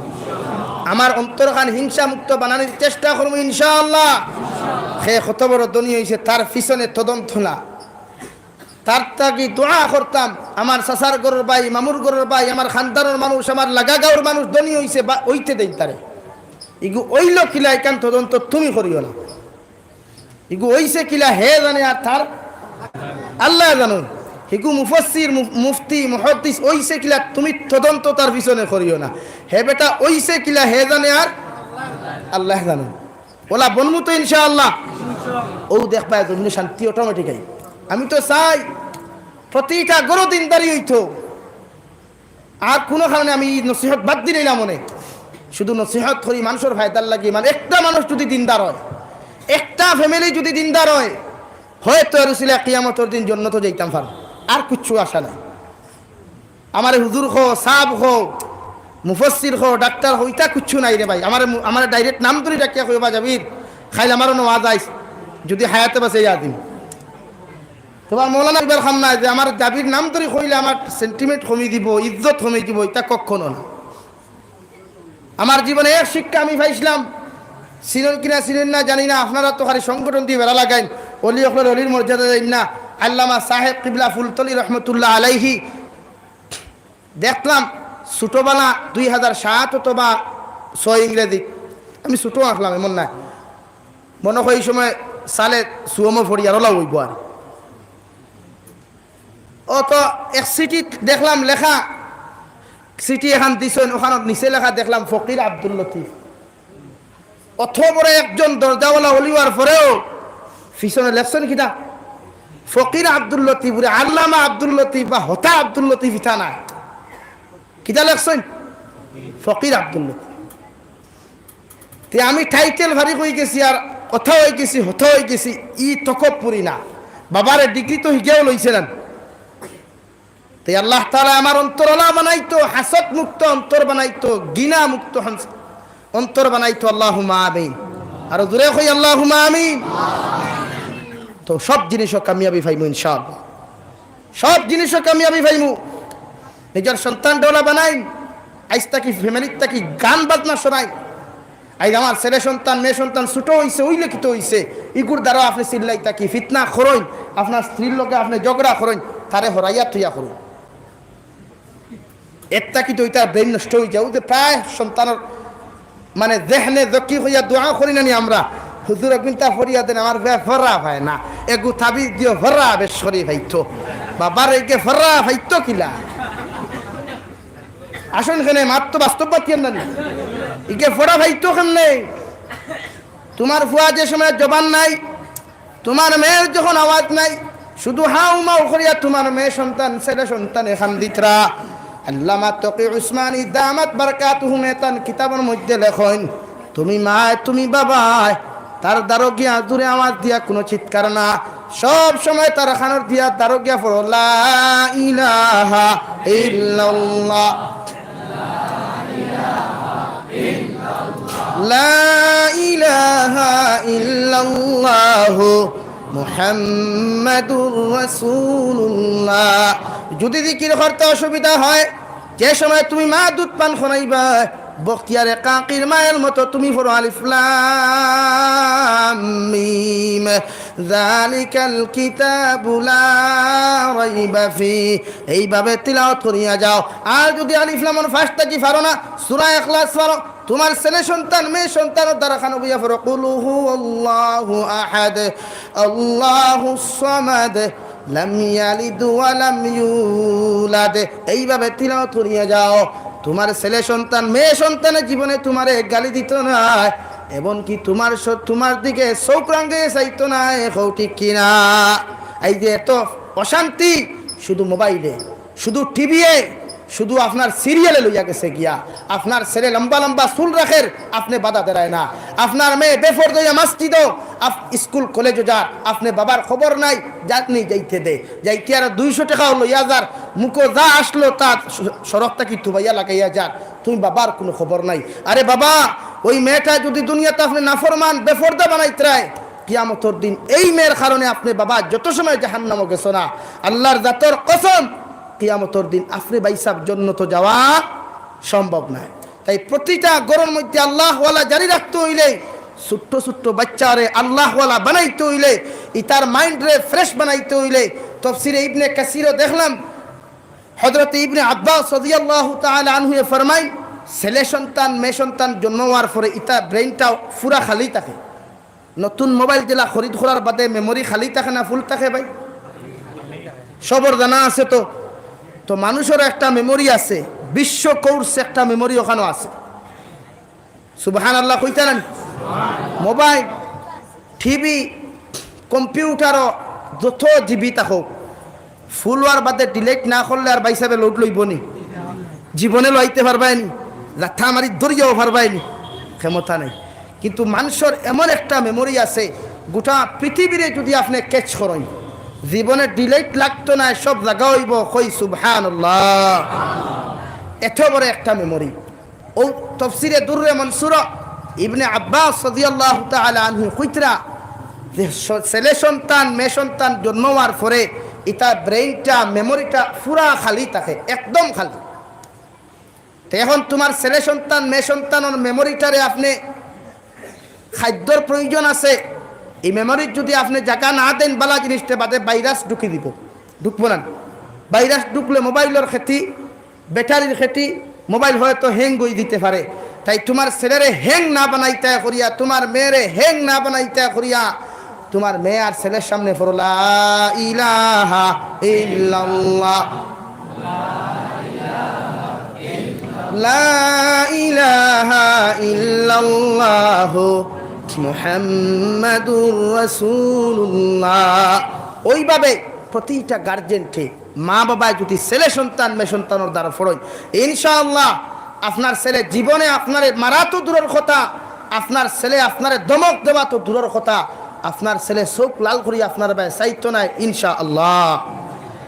আমার অন্তরখান হিংসা মুক্ত বানানির চেষ্টা করমু ইনশাআল্লাহ। হে কত বড় ধনী অইছে, তার পিছনে তদন্ত না। তার থাকি দোয়া করতাম, আমার চাচার ঘরর ভাই, মামুর ঘরর ভাই, আমার খানদানর মানুষ, আমার লাগা গাঁওর মানুষ ধনী অইছে বা অইতে দেইন তারে। ইগু অইল কিলা, ইখান তদন্ত তুমি করিও না। ইগু অইছে কিলা হে জানে, আর তার আল্লায় জানইন। হিগু মুফাসসির, মুফ-, মুফতি, মুহাদ্দিস অইছে কিলা তুমি তদন্ত তার পিছনে করিও না। হে বেটা অইছে কিলা হে জানে, আর আল্লায় জানইন। অলা বনমু তো ইনশাআল্লাহ। অউ দেখবায় জমিনো শান্তি automatic আইবো। আমি তো চাই প্রতিটা ঘরো দিনদারি অইতো। আর কুনু কারণে আমি ই নসিহত বাদ দিলাইলাম অনে। শুধু নসিহত করি মানষর ফায়দার লাগি, মানে একটা মানুষ যুদি দিনদার অয়, একটা family যুদি দিনদার অয়, হয়তো এর উছিলায় কিয়ামতর দিন জন্নতো যাইতাম পারমু। আর কুচ্ছু আশা নাই। আমারে হুজুর কও, সাব কও, মুফাসসির কও, ডাক্তার কও, ইতা কুচ্ছু নাই রে ভাই। আমারে মু-, আমারে direct নাম ধরি ডাকিয়া কইবা, "জাবির, কাইল আমারও নওয়াজ আইস, যুদি হায়াতে বাঁচে ইয়া দিন।" তোমার মৌলানা ইবার কাম নাই যে আমার জাবির নাম ধরি কইলে আমার sentiment কমি দিবো, ইজ্জত কমি দিবো, ইতা কখনো না। আমার জীবনে এক শিক্ষা আমি পাইছলাম, চিনইন কিনা চিনইন না জানি না, আপনারা তো খালি সংগঠন দি বেড়া লাগাইন, অলি অকলর অলির মর্যাদা দেইন না। আল্লামা সাহেব কিবলা ফুলতলি রহমতুল্লাহ আলাইহি দেখলাম ছোটবেলা দুই হাজার সাত অথবা ছয় ইংরেজি, আমি ছোট আছলাম, এমন নায়, মনো কয় ই সময় সালে সুয়মো ফড়িয়ার অলা অইবো আর। অত এক চিঠিত দেখলাম লেখা, চিঠি এখান দিছইন, অখানর নিচে লেখা দেখলাম ফকির আব্দুল লতিফ। অত বড় একজন দরজাওয়ালা অলি অওয়ার পরেও পিছনে লেখছইন কিতা? ফকির আব্দুল লতিফ, বুলে আল্লামা আব্দুল লতিফ বা হতা আব্দুল লতিফ ইতা নায়। কিতা লেখছইন? ফকির আব্দুল লতিফ। তে আমি title ফারিক অইগেছি আর কথা অইগেছি, হতা অইগেছি, ই তকব্বুরি না। বাবারে degree তো হিগেও লইছইন। তে আল্লাহ তাআলা আমার অন্তর অলা বানাইতো, হাসদ মুক্ত অন্তর বানাইতো, ঘিনা মুক্ত হন-, অন্তর বানাইতো। আল্লাহুম্মা আমিন। আরো জোরে কই, আল্লাহুম্মা আমিন। তো সব জিনিসও কামিয়াবি পাইমু ইনশাআল্লাহ, সব জিনিসও কামিয়াবি পাইমু। নিজর সন্তানরে অলা বানাইন, আইজ থাকি family থাকি গান বাজনা শোনাইন। আইজ আমার ছেলে সন্তান, মেয়ে সন্তান ছোট অইছে, অইলে কিতা অইছে, ইগুর দ্বারা আপনে চিল্লাইতা কি, ফিতনা করইন, আপনার স্ত্রীর লগে আপনে ঝগড়া করইন, তারে হরাইয়া থইয়া করইন। এর থাকি তো ইতার brain নষ্ট অইযায়। অউ যে প্রায় সন্তানর মানে জেহনে জকি অইয়া দোয়া করি না নি আমরা, "হুজুর, একদিন তা ফড়িয়া দেন, আমার বেয়া ফড়া পায় না, এগু তাবিজ দিও, ফড়া বেশ করি পাইতো।" বাবারে, ইগে ফড়া পাইতো কিলা? আসইন কেনে, মাত তো বাস্তববাদী আমরা নি। ইগে ফড়া পাইতো কেমনে? তোমার ফুয়া যে সময় জবান নাই, তোমার মেয়ের যখন আওয়াজ নাই, শুধু হাউ মাউ করিয়া তোমার মেয়ে সন্তান, ছেলে সন্তানে কান্দিতরা। আল্লামা তকি উসমানী দামাত বারাকাতুহুম এ তান কিতাবর মধ্যে লেখইন, তুমি মায়, তুমি বাবায়, তার দ্বারো গিয়া জোরে আওয়াজ দিয়া কুনু চিৎকার না, সব সময় তার কানর দিয়া দ্বারো গিয়া ফড়ো, লা ইলাহা ইল্লাল্লাহ। লা ইলাহা ইল্লাল্লাহু মুহাম্মাদুর রাসূলুল্লাহ। যুদি জিকির করতে অসুবিধা হয়, যে সময় তুমি মা দুধ পান করাইবা, বখতিয়ারে কাকির মায়ের মতো তুমি ফড়ো আলিফ লাম মিম। যালিকাল কিতাবু লা রাইবা ফি। এইভাবে তিলাওয়াত করিয়া যাও। আর যুদি আলিফ লামর ফাঁস থাকি পারো না, সূরা ইখলাস পারো, তোমার ছেলে সন্তান, মেয়ে সন্তানর দ্বারা কানো বইয়া ফড়ো, কুল হুয়াল্লাহু আহাদ, আল্লাহুস সামাদ, লাম ইয়ালিদ ওয়া লাম ইউলাদ। এইভাবে তিলাওয়াত করিয়া যাও। তোমার ছেলে সন্তান, মেয়ে সন্তানে জীবনে তোমারে গালি দিতো নায়, এমনকি তোমার স-, তোমার দিকে চউখ রাঙাইয়া চাইতো নায়। কও ঠিক কিনা? এই যে এত অশান্তি, শুধু মোবাইলে, শুধু টিভিয়ে, শুধু আপনার সিরিয়ালে লইয়া গেছে গিয়া। আপনার ছেলে লম্বা লম্বা চুল রাখের, আপনে বাধা দেরায় না। আপনার মেয়ে বেফর্দা অইয়া মসজিদো, আপ-, স্কুল কলেজো যার, আপনে বাবার খবর নাই, যার নি যাইতে দে। যাইতে আরো দুইশো টেকাও লইয়া যার, মুখো যা আসলো তা স-, সড়ক থাকি তুবাইয়া লাগাইয়া যার। তুমি বাবার কুনু খবর নাই। আরে বাবা, ওই মেয়েটা যুদি দুনিয়াত আপনে নাফরমান, বেফর্দা বানাইতরায়, কিয়ামতর দিন এই মেয়ের কারণে আপনে বাবা যত সময় জাহান্নামো গেছো না, আল্লার জাতর কসম, কিয়ামতর দিন আপনে ভাইসাব জন্নতো যাওয়া সম্ভব নায়। তাই প্রতিটা ঘরর মধ্যে আল্লাহওয়ালা জারি রাখতে অইলে, ছোট্ট ছোট্ট বাচ্চারে আল্লাহওয়ালা বানাইতে অইলে, ইতার mind রে fresh বানাইতে অইলে, তফসিরে ইবনে কাসিরো দেখলাম, হযরত ইবনে আব্বাস রাদিয়াল্লাহু তাআলা আনহুয়ে ফরমাইন, ছেলে সন্তান, মেয়ে সন্তান জন্ম হওয়ার পরে ইতা brain টা পুরা খালি থাকে। নতুন mobile যেলা খরিদ করার বাদে memory খালি থাকে না full থাকে ভাই? সবর জানা আছে তো? তো মানুষের একটা memory আছে, বিশ্ব course একটা memory ওখানো আছে। সুবহানাল্লাহ কইতা না নি? Mobile, TV, computer ও যত GB থাকউক, full হওয়ার বাদে delete না করলে আর ভাইসাবে load লইবো নি? জীবনে লইতে পারবায় নি? লাথা মারি ধরিয়াও পারবায় নি? ক্ষমতা নাই। কিন্তু মানুষের এমন একটা memory আছে, গোটা পৃথিবীরে যুদি আপনে catch করইন, জীবনে delete লাগতো নায়, সব জাগা অইবো। কই সুবহানাল্লাহ। এত বড় একটা memory। ও তফসিরে দুররে মনসুর ইবনে আব্বাস রাদিয়াল্লাহু তাআলা আনহু কইতরা যে স-, ছেলে সন্তান, মেয়ে সন্তান জন্ম হওয়ার পরে ইতা brain টা, memory টা পুরা খালি থাকে, একদম খালি। তো এখন তুমার ছেলে সন্তান, মেয়ে সন্তানর memory টারে আপনে খাদ্যর প্রয়োজন আছে, এই memory যুদি আপনে জাগা না দেইন, বালা জিনিস তে বাদে virus ঢুকি দিবো, ঢুকবো না? Virus ঢুকলে mobile র ক্ষতি, battery র ক্ষতি, mobile হয়তো hang অই দিতে পারে। তাই তুমার ছেলেরে hang না বানাইতা করিয়া, তুমার মেয়েরে hang না বানাইতা করিয়া, তুমার মেয়ে আর ছেলের সামনে পড়ো, লা ইলাহা ইল্লাল্লাহ, লা ইলাহা ইল্লাল্লাহ, মুহাম্মাদুর রাসূলুল্লাহ। ওইভাবে প্রতিটা guardian কে মা বাবায় যুদি ছেলে সন্তান মেয়ে সন্তানর দ্বারা পড়ইন, ইনশাআল্লাহ আপনার ছেলে জীবনে আপনারে মারা তো দূরর কথা, আপনার ছেলে আপনারে ধমক দেওয়া তো দূরর কথা, আপনার ছেলে চউখ লাল করি আপনার বায় চাইতো নায়, ইনশাআল্লাহ।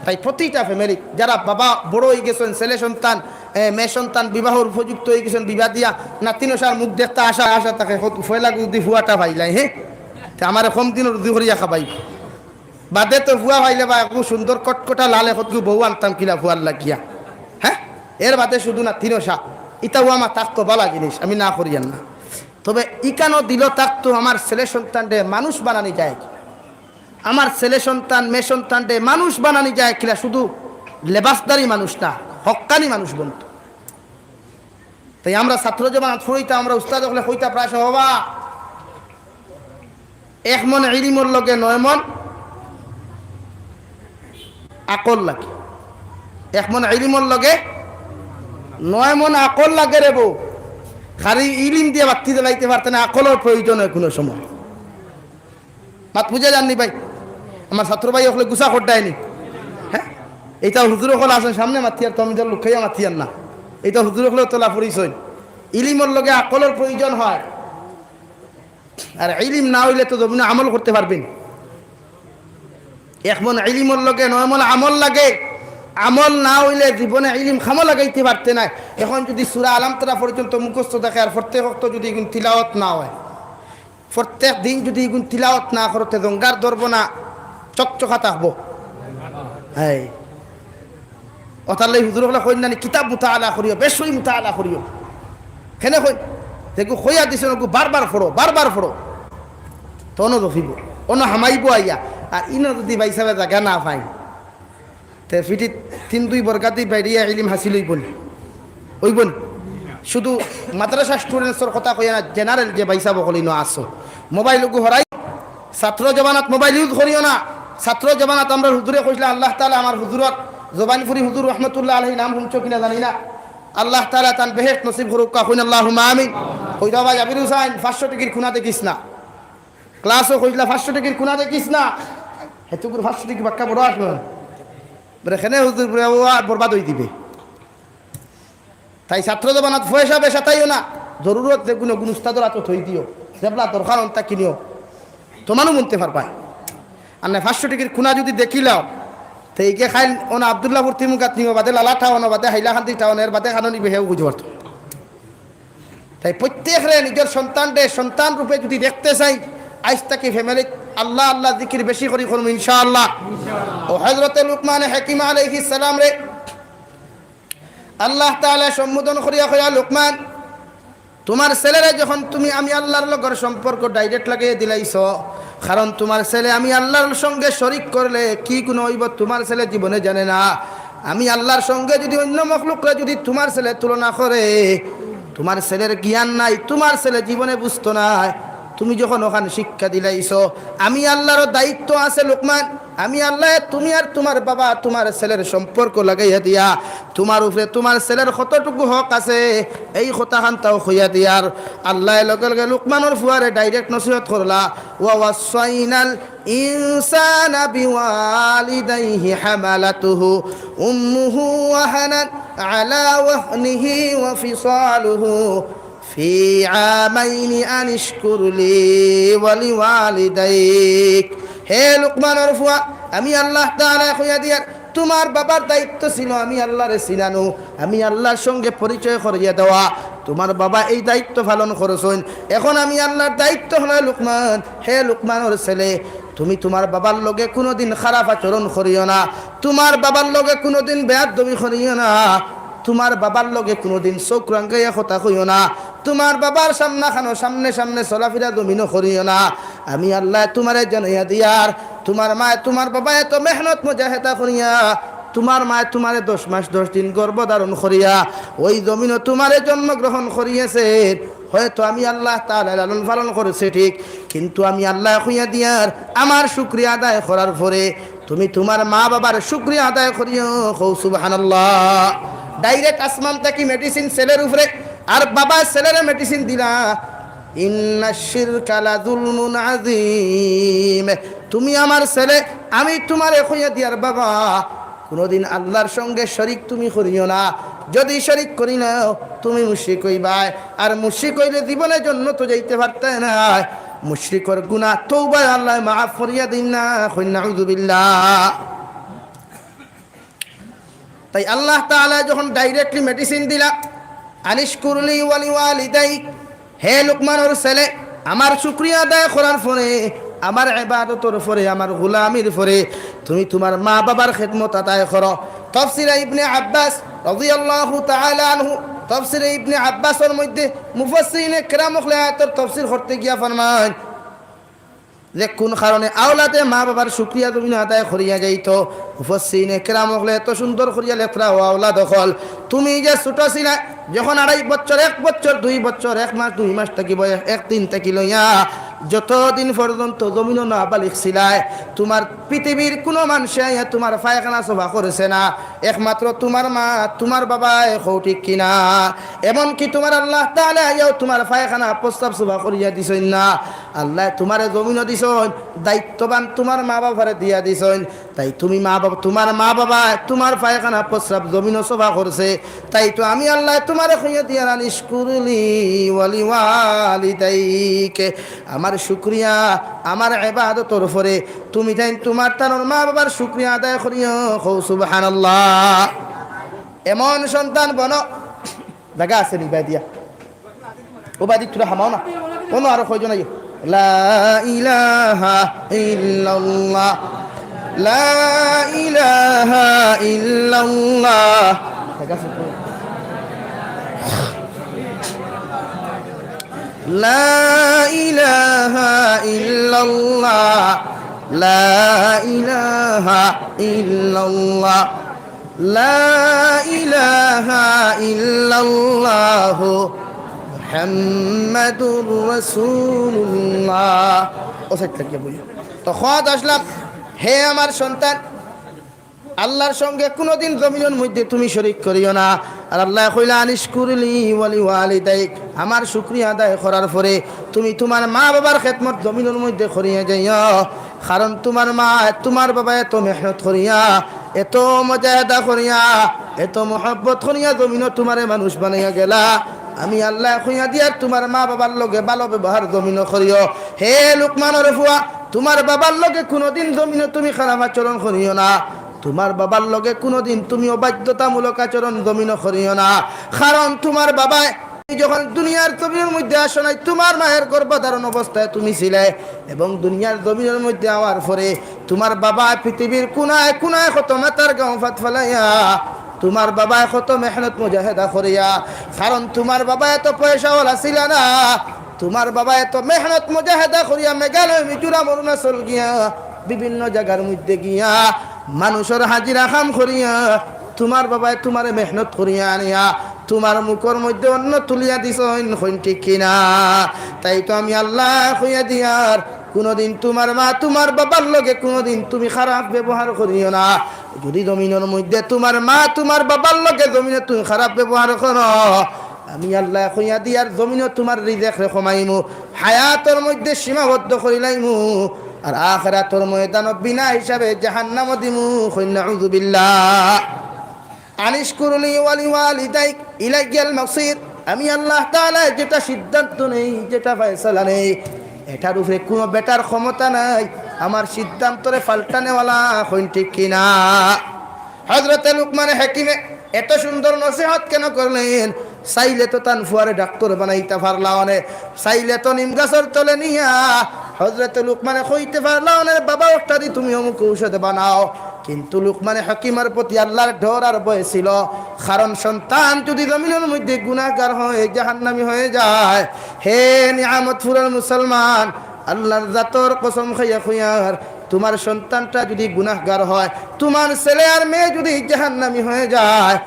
তাই প্রতিটা family যারা বাবা বড় অই গেছইন, ছেলে সন্তান, এ, মেয়ে সন্তান বিবাহর উপযুক্ত অই গেছইন, বিবাহ দিয়া নাতিন ওষার মুখ দেখতা আশা আশা থাকে, হত-, পয়লা যুদি ফুয়াটা পাইলাই, হে, তে আমারে কম দিনর রুজি করিয়া খাবাই। বাদে তো ফুয়া পাইলে বা একটু সুন্দর কটকটা লালে কতগু বউ আনতাম কিলা ফুয়ার লাগিয়া। হ্যাঁ, এর বাদে শুধু নাতিন ওষা, ইতাও আমার থাকতো বালা জিনিস, আমি না করিয়ার না। তবে ইকানো দিল থাকতো আমার ছেলে সন্তানরে মানুষ বানানি যায় কিলা, আমার ছেলে সন্তান মেয়ে সন্তানরে মানুষ বানানি যায় কিলা, শুধু লেবাসদারি মানুষ না, হক্কানি মানুষ বনতো। তাই আমরা ছাত্র জমানাত ফুরইতা, আমরা উস্তাদ অকলে কইতা প্রায় সময়, "বাবা, এক মন ইলিমর লগে নয় মন আকল লাগে, এক মন ইলিমর লগে নয় মন আকল লাগে রে বউ।" খালি ইলিম দিয়া বাত্তি জ্বালাইতে পারতে না, আকলর প্রয়োজন অয় কুনু সময়। মাত বুঝা যার নি ভাই? আমার ছাত্র ভাই অকলে গুছা খড্ডায় নি। হ্যাঁ, ইতা হুজুর অকল আছইন সামনে মাতিয়ার, তো আমি তো লুকাইয়া মাতিয়ার না। ইতা হুজুর অকলে তোলা পড়ছইন। ইলিমর লগে আকলর প্রয়োজন হয়, আর ইলিম না অইলে তো জমিনো আমল করতে পারবা নি। এক মন ইলিমর লগে নয় মন আমল লাগে, আমল না অইলে জীবনে ইলিম কামো লাগাইতে পারতে নায়। এখন যুদি সূরা আলাম তারা পর্যন্ত মুখস্থ থাকে আর প্রত্যেক ওয়াক্ত যুদি ইগুন তিলাওয়াত না অয়, প্রত্যেক দিন যুদি ইগুন তিলাওয়াত না করো, তে জঙ্গার ধরবো না, চকচকা থাকবো। হ্যাঁ, অতার লাগি হুজুর অকলে কইন না নি, "কিতাব মুতাআলা করিও, বেশি মুতাআলা করিও।" কেনে কইন? যেগু কইয়া দিছইন, ওগু বারবার পড়ো, বারবার পড়ো। তো অনো জফিবো, অনো হামাইবো আইয়া। আর ইনো যুদি ভাইসাবে জাগা না পাইন, তে ফিটিত তিন দুই বরগাদি বাইরিয়া ইলিম হাসিল অইবো নি? অইবো নি? শুধু মাদ্রাসা students র কথা কইয়া না, general যে ভাইসাব অকল ইনো আছো, mobile ওগু হরাই, ছাত্র জমানাত mobile use করিও না। ছাত্র জমানাত আমরার হুজুরে কইছলা, আল্লাহ তাআলা আমার হুজুরর, জবানপুরি হুজুর রহমতুল্লাহ আলাইহি, নাম হুনছো কিনা জানি না, আল্লাহ তাআলা তান বেহেশত নসিব করুক্কা, কইন আল্লাহুম্মা আমিন। কইরা ভাই আবির হুসাইন, পাঁচশো টেকির কুনা দেখিস না। Class ও কইছলা, "পাঁচশো টেকির কুনা দেখিস না।" হেতুকুর পাঁচশো টেকি বাক্কা বড় আসলো না। বলে, "কেনে হুজুর?" বলে, "ও আর বরবাদ অই দিবে।" তাই ছাত্র জমানাত পয়সা বেশা তাইও না, জরুরত যেগুন গুন উস্তাদর আতো থই দিও, যেবলা দরকার অন্তা কিনিও। তোমারও মনতে পারবায়। আর না পাঁচশো টেকির কুনা যদি দেখিলাও, তে ইগে খাইল অন আব্দুল্লাহপুর তিমুকাত নিমো বাদে লালা টাউন বাদে হাইলাকান্দি টাউন এর বাদে খানো নিবে হেও বুঝি পারতো। তাই প্রত্যেকরে নিজর সন্তানরে সন্তান রূপে যদি দেখতে চাই, আইজ থাকি ফ্যামিলিত আল্লাহ আল্লাহ জিকির বেশি করি করমু ইনশাআল্লাহ। ও হযরতে লুকমানে হাকিম আলাইহিস সালামরে আল্লাহ তাআলা সম্বোধন করিয়া কইয়া, "লুকমান, তোমার ছেলেরে যখন তুমি আমি আল্লাহর লগর সম্পর্ক ডাইরেক্ট লাগাইয়া দিলাইছো, কারণ তোমার ছেলে আমি আল্লাহর সঙ্গে শরিক করলে কি গুনাহ অইবো তোমার ছেলে জীবনে জানে না। আমি আল্লাহর সঙ্গে যদি অন্য মখলুকরে যদি তোমার ছেলে তুলনা করে, তোমার ছেলের জ্ঞান নাই, তোমার ছেলে জীবনে বুঝতো নায়। তুমি যখন অখান শিক্ষা দিলাইছো, আমি আল্লাহর দায়িত্ব আছে লুকমান, আমি আল্লাহ, তুমি আর তোমার বাবা তোমার ছেলের সম্পর্ক লাগাইয়া দিয়া তোমার উপরে তোমার ছেলের কতটুকু হক আছে, এই কথাখান তাও কইয়া দিয়ার।" আল্লাহ লগে লগে লুকমানর ফুয়ারে ডাইরেক্ট নসিহত করলা, "ওয়া ওয়াসাইনাল ইনসানা বিওয়ালিদাইহি হামালাতুহু উম্মুহু ওয়াহানান আলা ওয়াহনিহি ওয়া ফিসালুহু ফি আমাইনি আনিশকুর লি ওয়া লিওয়ালিদাইক।" হে লুকমানর ফুয়া, আমি আল্লাহ তাআলা কইয়া দিয়ার, তোমার বাবার দায়িত্ব ছিল আমি আল্লাহরে চিনানো, আমি আল্লাহর সঙ্গে পরিচয় করিয়ে দেওয়া। তোমার বাবা এই দায়িত্ব পালন করছইন। এখন আমি আল্লাহর দায়িত্ব হলো লুকমান, হে লুকমানর ছেলে, তুমি তোমার বাবার লগে কোনোদিন খারাপ আচরণ করিও না, তোমার বাবার লগে কোনোদিন বেয়াদবি করিও না, তোমার বাবার লগে কোনোদিন চোখ রাঙ্গাইয়া কথা কইও না, তোমার বাবার সামনাখানো সামনে সামনে চলাফিরা জমিনো করিও না। আমি আল্লাহ তোমারে জানাইয়া দিয়ার, তোমার মায় তোমার বাবা এত মেহনত মুজাহেদা করিয়া তোমার মায় তোমারে দশ মাস দশ দিন গর্ভ ধারণ করিয়া ওই জমিনো তোমারে জন্মগ্রহণ করিয়েছে। হয়তো আমি আল্লাহ তাআলা লালন পালন করছে ঠিক, কিন্তু আমি আল্লাহ কইয়া দিয়ার আমার শুকরিয়া আদায় করার পরে তুমি তোমার মা বাবার শুকরিয়া আদায় করিও। কও সুবহানাল্লাহ। ডাইরেক্ট আসমান থাকি মেডিসিন ছেলের উপরে, আর বাবা ছেলেরে মেডিসিন দিলা, "ইন্নাশ শিরকা লাযুলমুন আযীম।" তুমি আমার ছেলে, আমি তোমারে কইয়া দিয়ার বাবা, কোনোদিন আল্লাহর সঙ্গে শরিক তুমি করিও না। যদি শরিক করি নাও, তুমি মুশরিক অইবায়। আর মুশরিক অইলে জীবনে জন্নতো যাইতে পারতায় নায়। মুশরিকর গুনাহ তওবায় আল্লাহ মাফ করিয়া দিন না। কই নাউজুবিল্লাহ। তাই আল্লাহ তাআলা যখন ডাইরেক্টলি মেডিসিন দিলা, "আনিশকুর লি ওয়া লিওয়ালিদাইক", হে লুকমানর ছেলে, আমার শুকরিয়া আদায় করার পরে, আমার ইবাদতর পরে, আমার গোলামির পরে তুমি তোমার মা বাবার খেদমত আদায় করো। তাফসীরে ইবনে আব্বাস রাদিয়াল্লাহু তাআলা আনহু, তাফসীরে ইবনে আব্বাসর মধ্যে মুফাসসিরিনে কেরাম অকলে আয়াতর তাফসীর করতে গিয়া ফরমাইন, যে কোন কারণে আওলাদে মা বাবার শুকরিয়া জমিনো আদায় করিয়া যাইতো। মুফাসসিরিনে কেরাম অকলে এত সুন্দর করিয়া লেখরা, ও আওলাদ অকল, তুমি যে ছোট ছিলা, যখন আড়াই বছর, এক বছর, দুই বছর, এক মাস, দুই মাস থাকি বয়স, এক দিন থাকি লইয়া যতদিন পর্যন্ত জমিনো নাবালিগ ছিলায়, তোমার পৃথিবীর কোনো মানুষে আইয়া তোমার পায়খানা সাফা করছে না, একমাত্র তোমার মা, তোমার বাবায়, কও ঠিক কিনা? এমনকি তোমার আল্লাহ তাআলা আইয়াও তোমার পায়খানা প্রস্রাব সাফা করিয়া দিছইন না। আল্লাহ তোমারে জমিনো দিছইন, দায়িত্ববান তোমার মা বাবারে দিয়া দিছইন। তাই তুমি মা বাবা, তোমার মা বাবায় তোমার পায়খানা প্রস্রাব জমিনো সাফা করছে, তাই তো আমি আল্লাহ তোমারে কইয়া দিয়ার, "আনিশকুর লি ওয়া লিওয়ালিদাইক", আমার শুকরিয়া, আমার ইবাদতর পরে তুমি তাইন তোমার তানর মা বাবার শুকরিয়া আদায় করিও। কও সুবহানাল্লাহ। এমন সন্তান বনো, জাগা আছে নি বায়দি দিয়া? ও বায়দি, তোরা হামাও না। কোনো আরো কয়জন আইও। লা ইলাহা ইল্লাল্লাহ। লা ইলাহা ইল্লাল্লাহ। জাগা আছে তো? লা ইলাহা ইল্লাল্লাহ। লা ইলাহা ইল্লাল্লাহ। লা ইলাহা ইল্লাল্লাহু মুহাম্মাদুর রাসূলুল্লাহ। ও সাইড থাকিয়া বলি। তো কওয়াত আসলাম, হে আমার সন্তান, আল্লাহর সঙ্গে কোনোদিন জমিনর মধ্যে তুমি শরিক করিও না। আর আল্লায় কইলা, "আনিশকুর লি ওয়া লিওয়ালিদাইক", আমার শুকরিয়া আদায় করার পরে তুমি তোমার মা বাবার খেদমত জমিনর মধ্যে করিয়া যাইও। কারণ তোমার মা, তোমার বাবা এত মেহনত করিয়া, এত মুজাহেদা করিয়া, এত মহব্বত করিয়া জমিনো তোমারে মানুষ বানাইয়া গেলা। আমি আল্লায় কইয়া দিয়ার তুমার মা-বাবার লগে ভালো ব্যবহার জমিনো করিও। হে লুকমানর ফুয়া, তুমার বাবার লগে কুনুদিন জমিনো তুমি খারাপ আচরণ করিও না। তুমার বাবার লগে কুনুদিন তুমি অবাধ্যতামূলক আচরণ জমিনো করিও না। কারণ তুমার বাবায় যখন দুনিয়ার জমিনর মধ্যে আসো নাই, তুমার মায়ের গর্ভধারণ অবস্থায় তুমি ছিলে, এবং দুনিয়ার জমিনর মধ্যে আওয়ার পরে তুমার বাবায় পৃথিবীর কুনায় কুনায় কত মাথার ঘাম ফাত ফালাইয়া, তুমার বাবায় কত মেহনত মুজাহেদা করিয়া, কারণ তুমার বাবায় তো পয়সাওয়ালা ছিলা না, তুমার বাবায় তো মেহনত মুজাহেদা করিয়া মেঘালয়, মিজোরাম, অরুণাচল গিয়া, বিভিন্ন জাগার মধ্যে গিয়া মানুষর হাজিরা কাম করিয়া, তুমার বাবায় তুমারে মেহনত করিয়া আনিয়া তুমার মুখর মধ্যে অন্ন তুলিয়া দিছইন, কইন ঠিক কিনা? তাই তো আমি আল্লায় কইয়া দিয়ার, কুনুদিন তুমার মা তুমার বাবার লগে কুনুদিন তুমি খারাপ ব্যবহার করিও না। যুদি জমিনর মধ্যে তুমার মা তুমার বাবার লগে জমিনো তুমি খারাপ ব্যবহার করো, আমি আল্লায় কইয়া দিয়ার জমিনো তুমার রিজেকরে কমাইমু, হায়াতর মধ্যে সীমাবদ্ধ করিলাইমু, আর আখিরাতর ময়দানো বিনা হিসাবে জাহান্নামো দিমু। কইন নাউযুবিল্লাহ। আনিশকুরলি ওয়ালিওয়ালিদাইক ইলাইয়াল মাসির। আমি আল্লাহ তাআলায় যেটা সিদ্ধান্ত নেই, যেটা ফয়সালা নেই, এটার উপরে কুনু বেটার ক্ষমতা নাই আমার সিদ্ধান্তরে পাল্টানেওয়ালা। কইন ঠিক কিনা? হযরতে লুকমানে হাকিমে এত সুন্দর নসিহত কেন করলেন? চাইলে তো তান ফুয়ারে ডাক্তর বানাইতা পারলা অনে, চাইলে তো নিম গাছর তলে নিয়া হযরতে লুকমানে কইতে পারলা অনে, "বাবা, ওটা দি তুমি অমুক ঔষধ বানাও।" কিন্তু লুকমানে হাকিমর প্রতি আল্লাহর ডর আর ভয় ছিল, কারণ সন্তান যুদি জমিনর মধ্যে গুনাহগার হয়, জাহান্নামী হয়ে যায়, হে নিয়ামতপুরর মুসলমান, আল্লাহর জাতর কসম খাইয়া কইয়ার, তুমার সন্তানটা যুদি গুনাহগার হয়, তুমার ছেলে আর মেয়ে যুদি জাহান্নামী হয়ে যায়,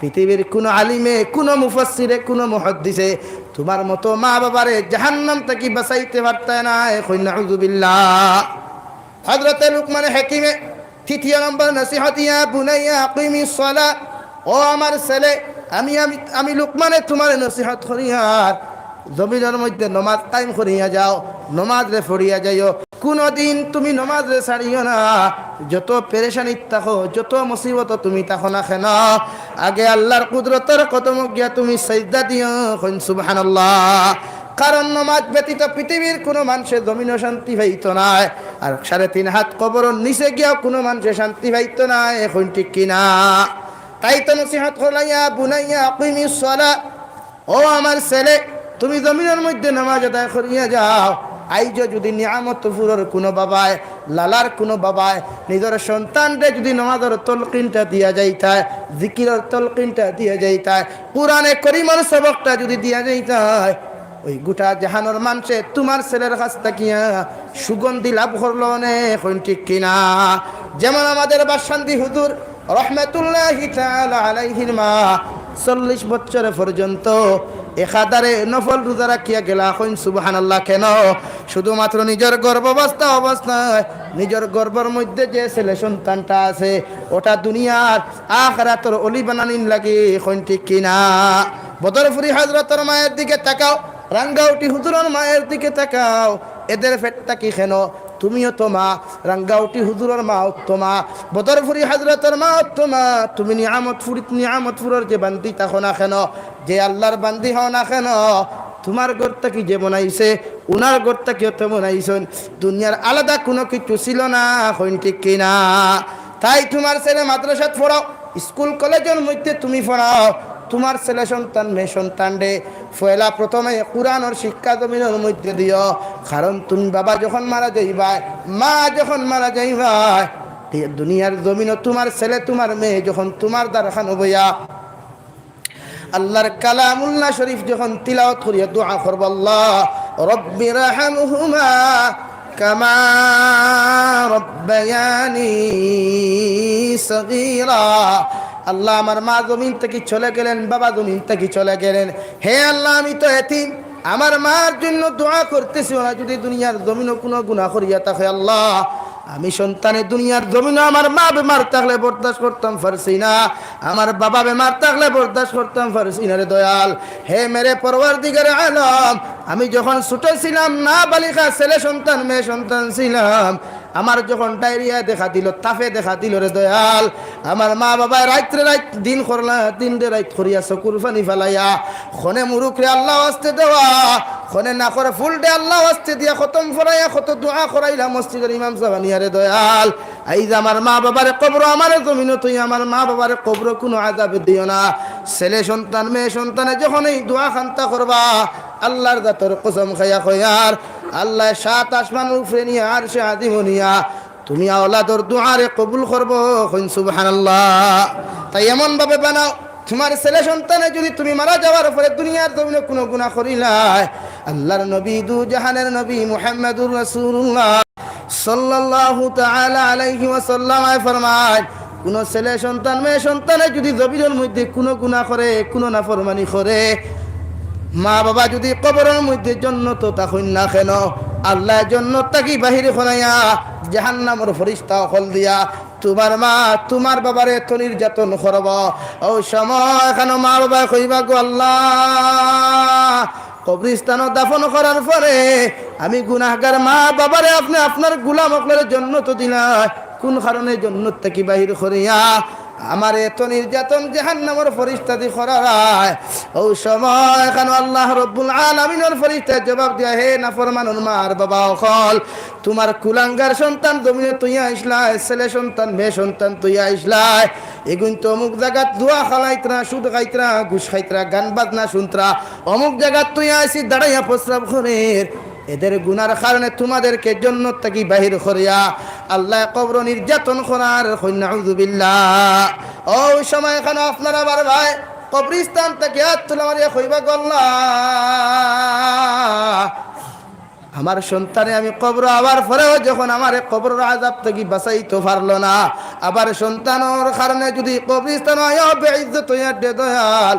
পৃথিবীর কুনু আলিমে, কুনু মুফাসসিরে, কুনু মুহাদ্দিসে তুমার মতো মা-বাবারে জাহান্নাম থাকি বাঁচাইতে পারতায় নায়। কইন নাউযুবিল্লাহ। হযরতে লুকমানে হাকিমে তৃতীয় নম্বর নসিহত, "ইয়া বুনাইয়া আকিমিস সালাহ।" ও আমার ছেলে, আমি, আমি, আমি লুকমানে তুমারে নসিহত করিয়ার, জমিনর মধ্যে নমাজ কায়েম করিয়া যাও, নমাজরে পড়িয়া যাইও। কুনুদিন তুমি নমাজরে ছাড়িও না। যত পেরেশানিত থাকো, যত মুসিবতো তুমি থাকো না কেন, আগে আল্লাহর কুদরতর কদমো গিয়া তুমি সাজদা দিও। কইন সুবহানাল্লাহ। কারণ নমাজ ব্যতীত পৃথিবীর কুনু মানষে জমিনো শান্তি পাইতো নায়, আর সাড়ে তিন হাত কবরর নিচে গিয়াও কুনু মানষে শান্তি পাইতো নায়। কইন ঠিক কিনা? তাই তো নসিহত করলা, "ইয়া বুনাইয়া আকিমিস সালাহ।" ও আমার ছেলে, তুমি জমিনর মধ্যে নামাজ আদায় করিয়া যাও। আইজও যুদি নিয়ামতপুরর কুনু বাবায়, লালার কুনু বাবায় নিজর সন্তানরে যুদি নামাজর তলকিনটা দিয়া যাইতায়, জিকিরর তলকিনটা দিয়া যাইতায়, কুরআনে করিমর সবকটা যুদি দিয়া যাইতায়, ওই গোটা জাহানর মানষে তুমার ছেলের কাছ থাকিয়া সুগন্ধি লাভ করলো অনে। কইন ঠিক কিনা? যেমন আমাদের বাসন্তি হুজুর রহমাতুল্লাহি তাআলা আলাইহির মা চল্লিশ বছর পর্যন্ত একাধারে নফল রোজা রাখিয়া গেলা। কইন সুবহানাল্লাহ। কেন? শুধুমাত্র নিজর গর্ভাবস্থা অবস্থায় নিজর গর্ভর মধ্যে যে ছেলে সন্তানটা আছে, ওটা দুনিয়ার আখিরাতর অলি বানানির লাগি। কইন ঠিক কিনা? বদরপুরি হযরতর মায়ের দিকে তাকাও, রাঙ্গাউটি হুজুরর মায়ের দিকে তাকাও। এদের পেট থাকি কেন? তুমিও তো মা, রাঙ্গাউটি হুজুরর মাও তো মা, বদরপুরি হযরতর মাও তো মা। তুমি নিয়ামতপুরি, নিয়ামতপুরর যে বান্দি থাকো না কেন, যে আল্লাহর বান্দি হও না কেন, তুমার ঘর থাকি যে বনাইছে, উনার ঘর থাকিও তো বনাইছইন। দুনিয়ার আলাদা কুনু কিছু ছিল না। কইন ঠিক কিনা? তাই তুমার ছেলে মাদ্রাসাত পড়াও, স্কুল কলেজর মধ্যে তুমি পড়াও, তুমার ছেলে সন্তান মেয়ে সন্তানরে পয়লা প্রথমে কুরআনর শিক্ষা জমিনর মধ্যে দিও। কারণ তুমি বাবা যখন মারা যাইবায়, মা যখন মারা যাইবায়, এই দুনিয়ার জমিনো তুমার ছেলে তুমার মেয়ে যখন তুমার দ্বারখানো বইয়া আল্লাহর কালামুল্লাহ শরীফ যখন তিলাওয়াত করিয়া দোয়া করবো, "আল্লাহ রব্বির হামহুমা কামা রব্বায়ানি সগীরা।" আল্লাহ, আমার মা জমিন থাকি চলে গেলেন, বাবা জমিন থাকি চলে গেলেন। হে আল্লাহ, আমি তো এতিম, আমার মার জন্য দোয়া করতেছি, ওরা যুদি দুনিয়ার জমিনো কুনু গুনাহ করিয়া থাকে, আল্লাহ, আমি সন্তানে দুনিয়ার জমিনো আমার মা বেমার থাকলে বরদাস্ত করতাম পারছি না, আমার বাবা বেমার থাকলে বরদাস্ত করতাম পারছি না রে দয়াল। হে মেরে পরওয়ারদিগারে আলম, আমি যখন ছোট ছিলাম, নাবালিগা ছেলে সন্তান মেয়ে সন্তান ছিলাম, আমার যখন ডায়রিয়ায় দেখা দিল, তাপে দেখা দিল রে দয়াল, আমার মা বাবায় রাইতরে রাইত, দিন করলা, দিনরে রাইত করিয়া চকুর পানি ফালাইয়া, খনে মুরুখরে আল্লাহ ওয়াস্তে দেওয়া, খনে নাকর ফুলরে আল্লাহ ওয়াস্তে দিয়া খতম পড়াইয়া কত দোয়া করাইলা মসজিদর ইমাম সাব আনিয়া রে দয়াল। আইজ আমার মা বাবারে কবরো, আমারে জমিনো থইয়া আমার মা বাবারে কবরো কুনু আযাব দিও না। ছেলে সন্তান, মেয়ে সন্তানে যখন এই দোয়া খান্তা করবা, আল্লাহর জাতর কসম খাইয়া কইয়ার, আল্লায় সাত আসমানর উপরে নিয়া, আরশে আজিমো নিয়া, তুমি আওলাদর দোয়ারে কবুল করবো। কইন সুবহানাল্লাহ। তাই এমন ভাবে বানাও, তুমার ছেলে সন্তানে যুদি তুমি মারা যাওয়ার পরে দুনিয়ার জমিনো কুনু গুনা করিলায়, আল্লাহর নবী, দু জাহানের নবী মুহাম্মাদুর রাসূলুল্লাহ সাল্লাল্লাহু তাআলা আলাইহি ওয়াসাল্লাম আয় ফরমায়, কুনু ছেলে সন্তান, মেয়ে সন্তানে যুদি জমিনর মধ্যে কুনু গুনা করে, কুনু নাফরমানি করে, মা বাবা যুদি কবরর মধ্যে জন্নতো থাকইন না কেন, আল্লায় জন্নত থাকি বাহির করাইয়া জাহান্নামর ফিরিস্তা অকল দিয়া তুমার মা, তুমার বাবারে এত নির্যাতন করবো। অউ সময় খানো মা বাবায় কইবা, "গো আল্লাহ, কবরিস্তানো দাফন করার পরে আমি গুনাহগার মা বাবারে আপনে আপনার গুলাম অকলরে জন্নতো দিলা, কুন কারণে জন্নত থাকি বাহির করিয়া আমারে এত নির্যাতন জাহান্নামর ফিরিস্তাদি করায়?" অউ সময় খানো আল্লাহ রব্বুল আলামিনর ফিরিস্তায় জবাব দিয়া, "হে নাফরমানর মা আর বাবা অকল, তুমার কুলাঙ্গার সন্তান জমিনো থইয়া আইছলায়, ছেলে সন্তান, মেয়ে সন্তান থইয়া আইছলায়, এগুইন তো অমুক জাগাত জুয়া খেলাইতরা, সুদ খাইতরা, ঘুষ খাইতরা, গান বাজনা শুনতরা, অমুক জাগাত থইয়া আইছি দাঁড়াইয়া প্রস্রাব করের, এদের গুনার কারণে তুমাদেরকে জন্নত থাকি বাহির করিয়া আল্লায় কবরো নির্যাতন করার।" কইন নাউজুবিল্লাহ। অউ সময় খানো আপনারা বারবায় কবরিস্তান থাকি আত তুলা মারিয়া কইবা, "গো আল্লাহ, আমার সন্তানে আমি কবরো আওয়ার পরেও যখন আমারে কবরর আযাব থাকি বাঁচাইতো পারলো না, আবার সন্তানর কারণে যুদি কবরিস্তানো আইয়া বেইজ্জত অইয়ার রে দয়াল,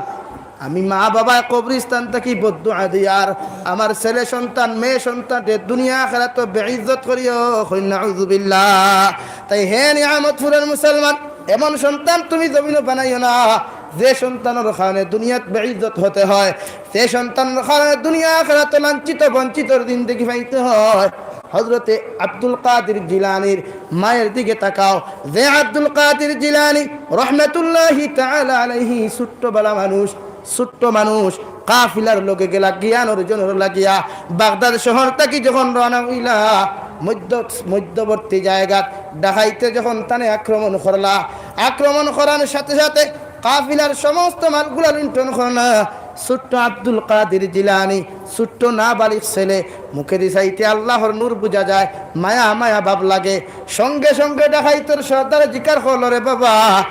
আমি মা বাবায় কবরিস্তান থাকি বদদোয়া দিয়ার, আমার ছেলে সন্তান, মেয়ে সন্তানরে দুনিয়া আখেরাতো বেইজ্জত করিও।" কইন নাউজুবিল্লাহ। তাই হে নিয়ামতপুরর মুসলমান, এমন সন্তান তুমি জমিনো বানাইও না, যে সন্তানর কারণে দুনিয়াত বেইজ্জত হতে হয়, যে সন্তানর কারণে দুনিয়া আখেরাতো লাঞ্ছিত বঞ্চিতর জিন্দেগি পাইতে হয়। হযরতে আব্দুল কাদির জিলানীর মায়ের দিকে তাকাও, যে আব্দুল কাদির জিলানী রহমাতুল্লাহি তাআলা আলাইহি ছোট্ট বালা মানুষ, ছোট্ট মানুষ, কাফিলার লগে গেলা, জ্ঞান অর্জনর লাগিয়া বাগদাদ শহর থাকি যখন রওনা অইলা, মধ্য-, মধ্যবর্তী জাগাত ডাকাইতে যখন তানে আক্রমণ করলা, আক্রমণ করার সাথে সাথে কাফিলার সমস্ত মালগুলা লুণ্ঠন করলা। ছোট্ট আব্দুল কাদির জিলানী, ছোট্ট নাবালিগ ছেলে, মুখেদি চাইতে আল্লাহর নূর বুঝা যায়, মায়া মায়া ভাব লাগে। সঙ্গে সঙ্গে ডাকাইতর সর্দারে জিকার করলো, "রে বাবা,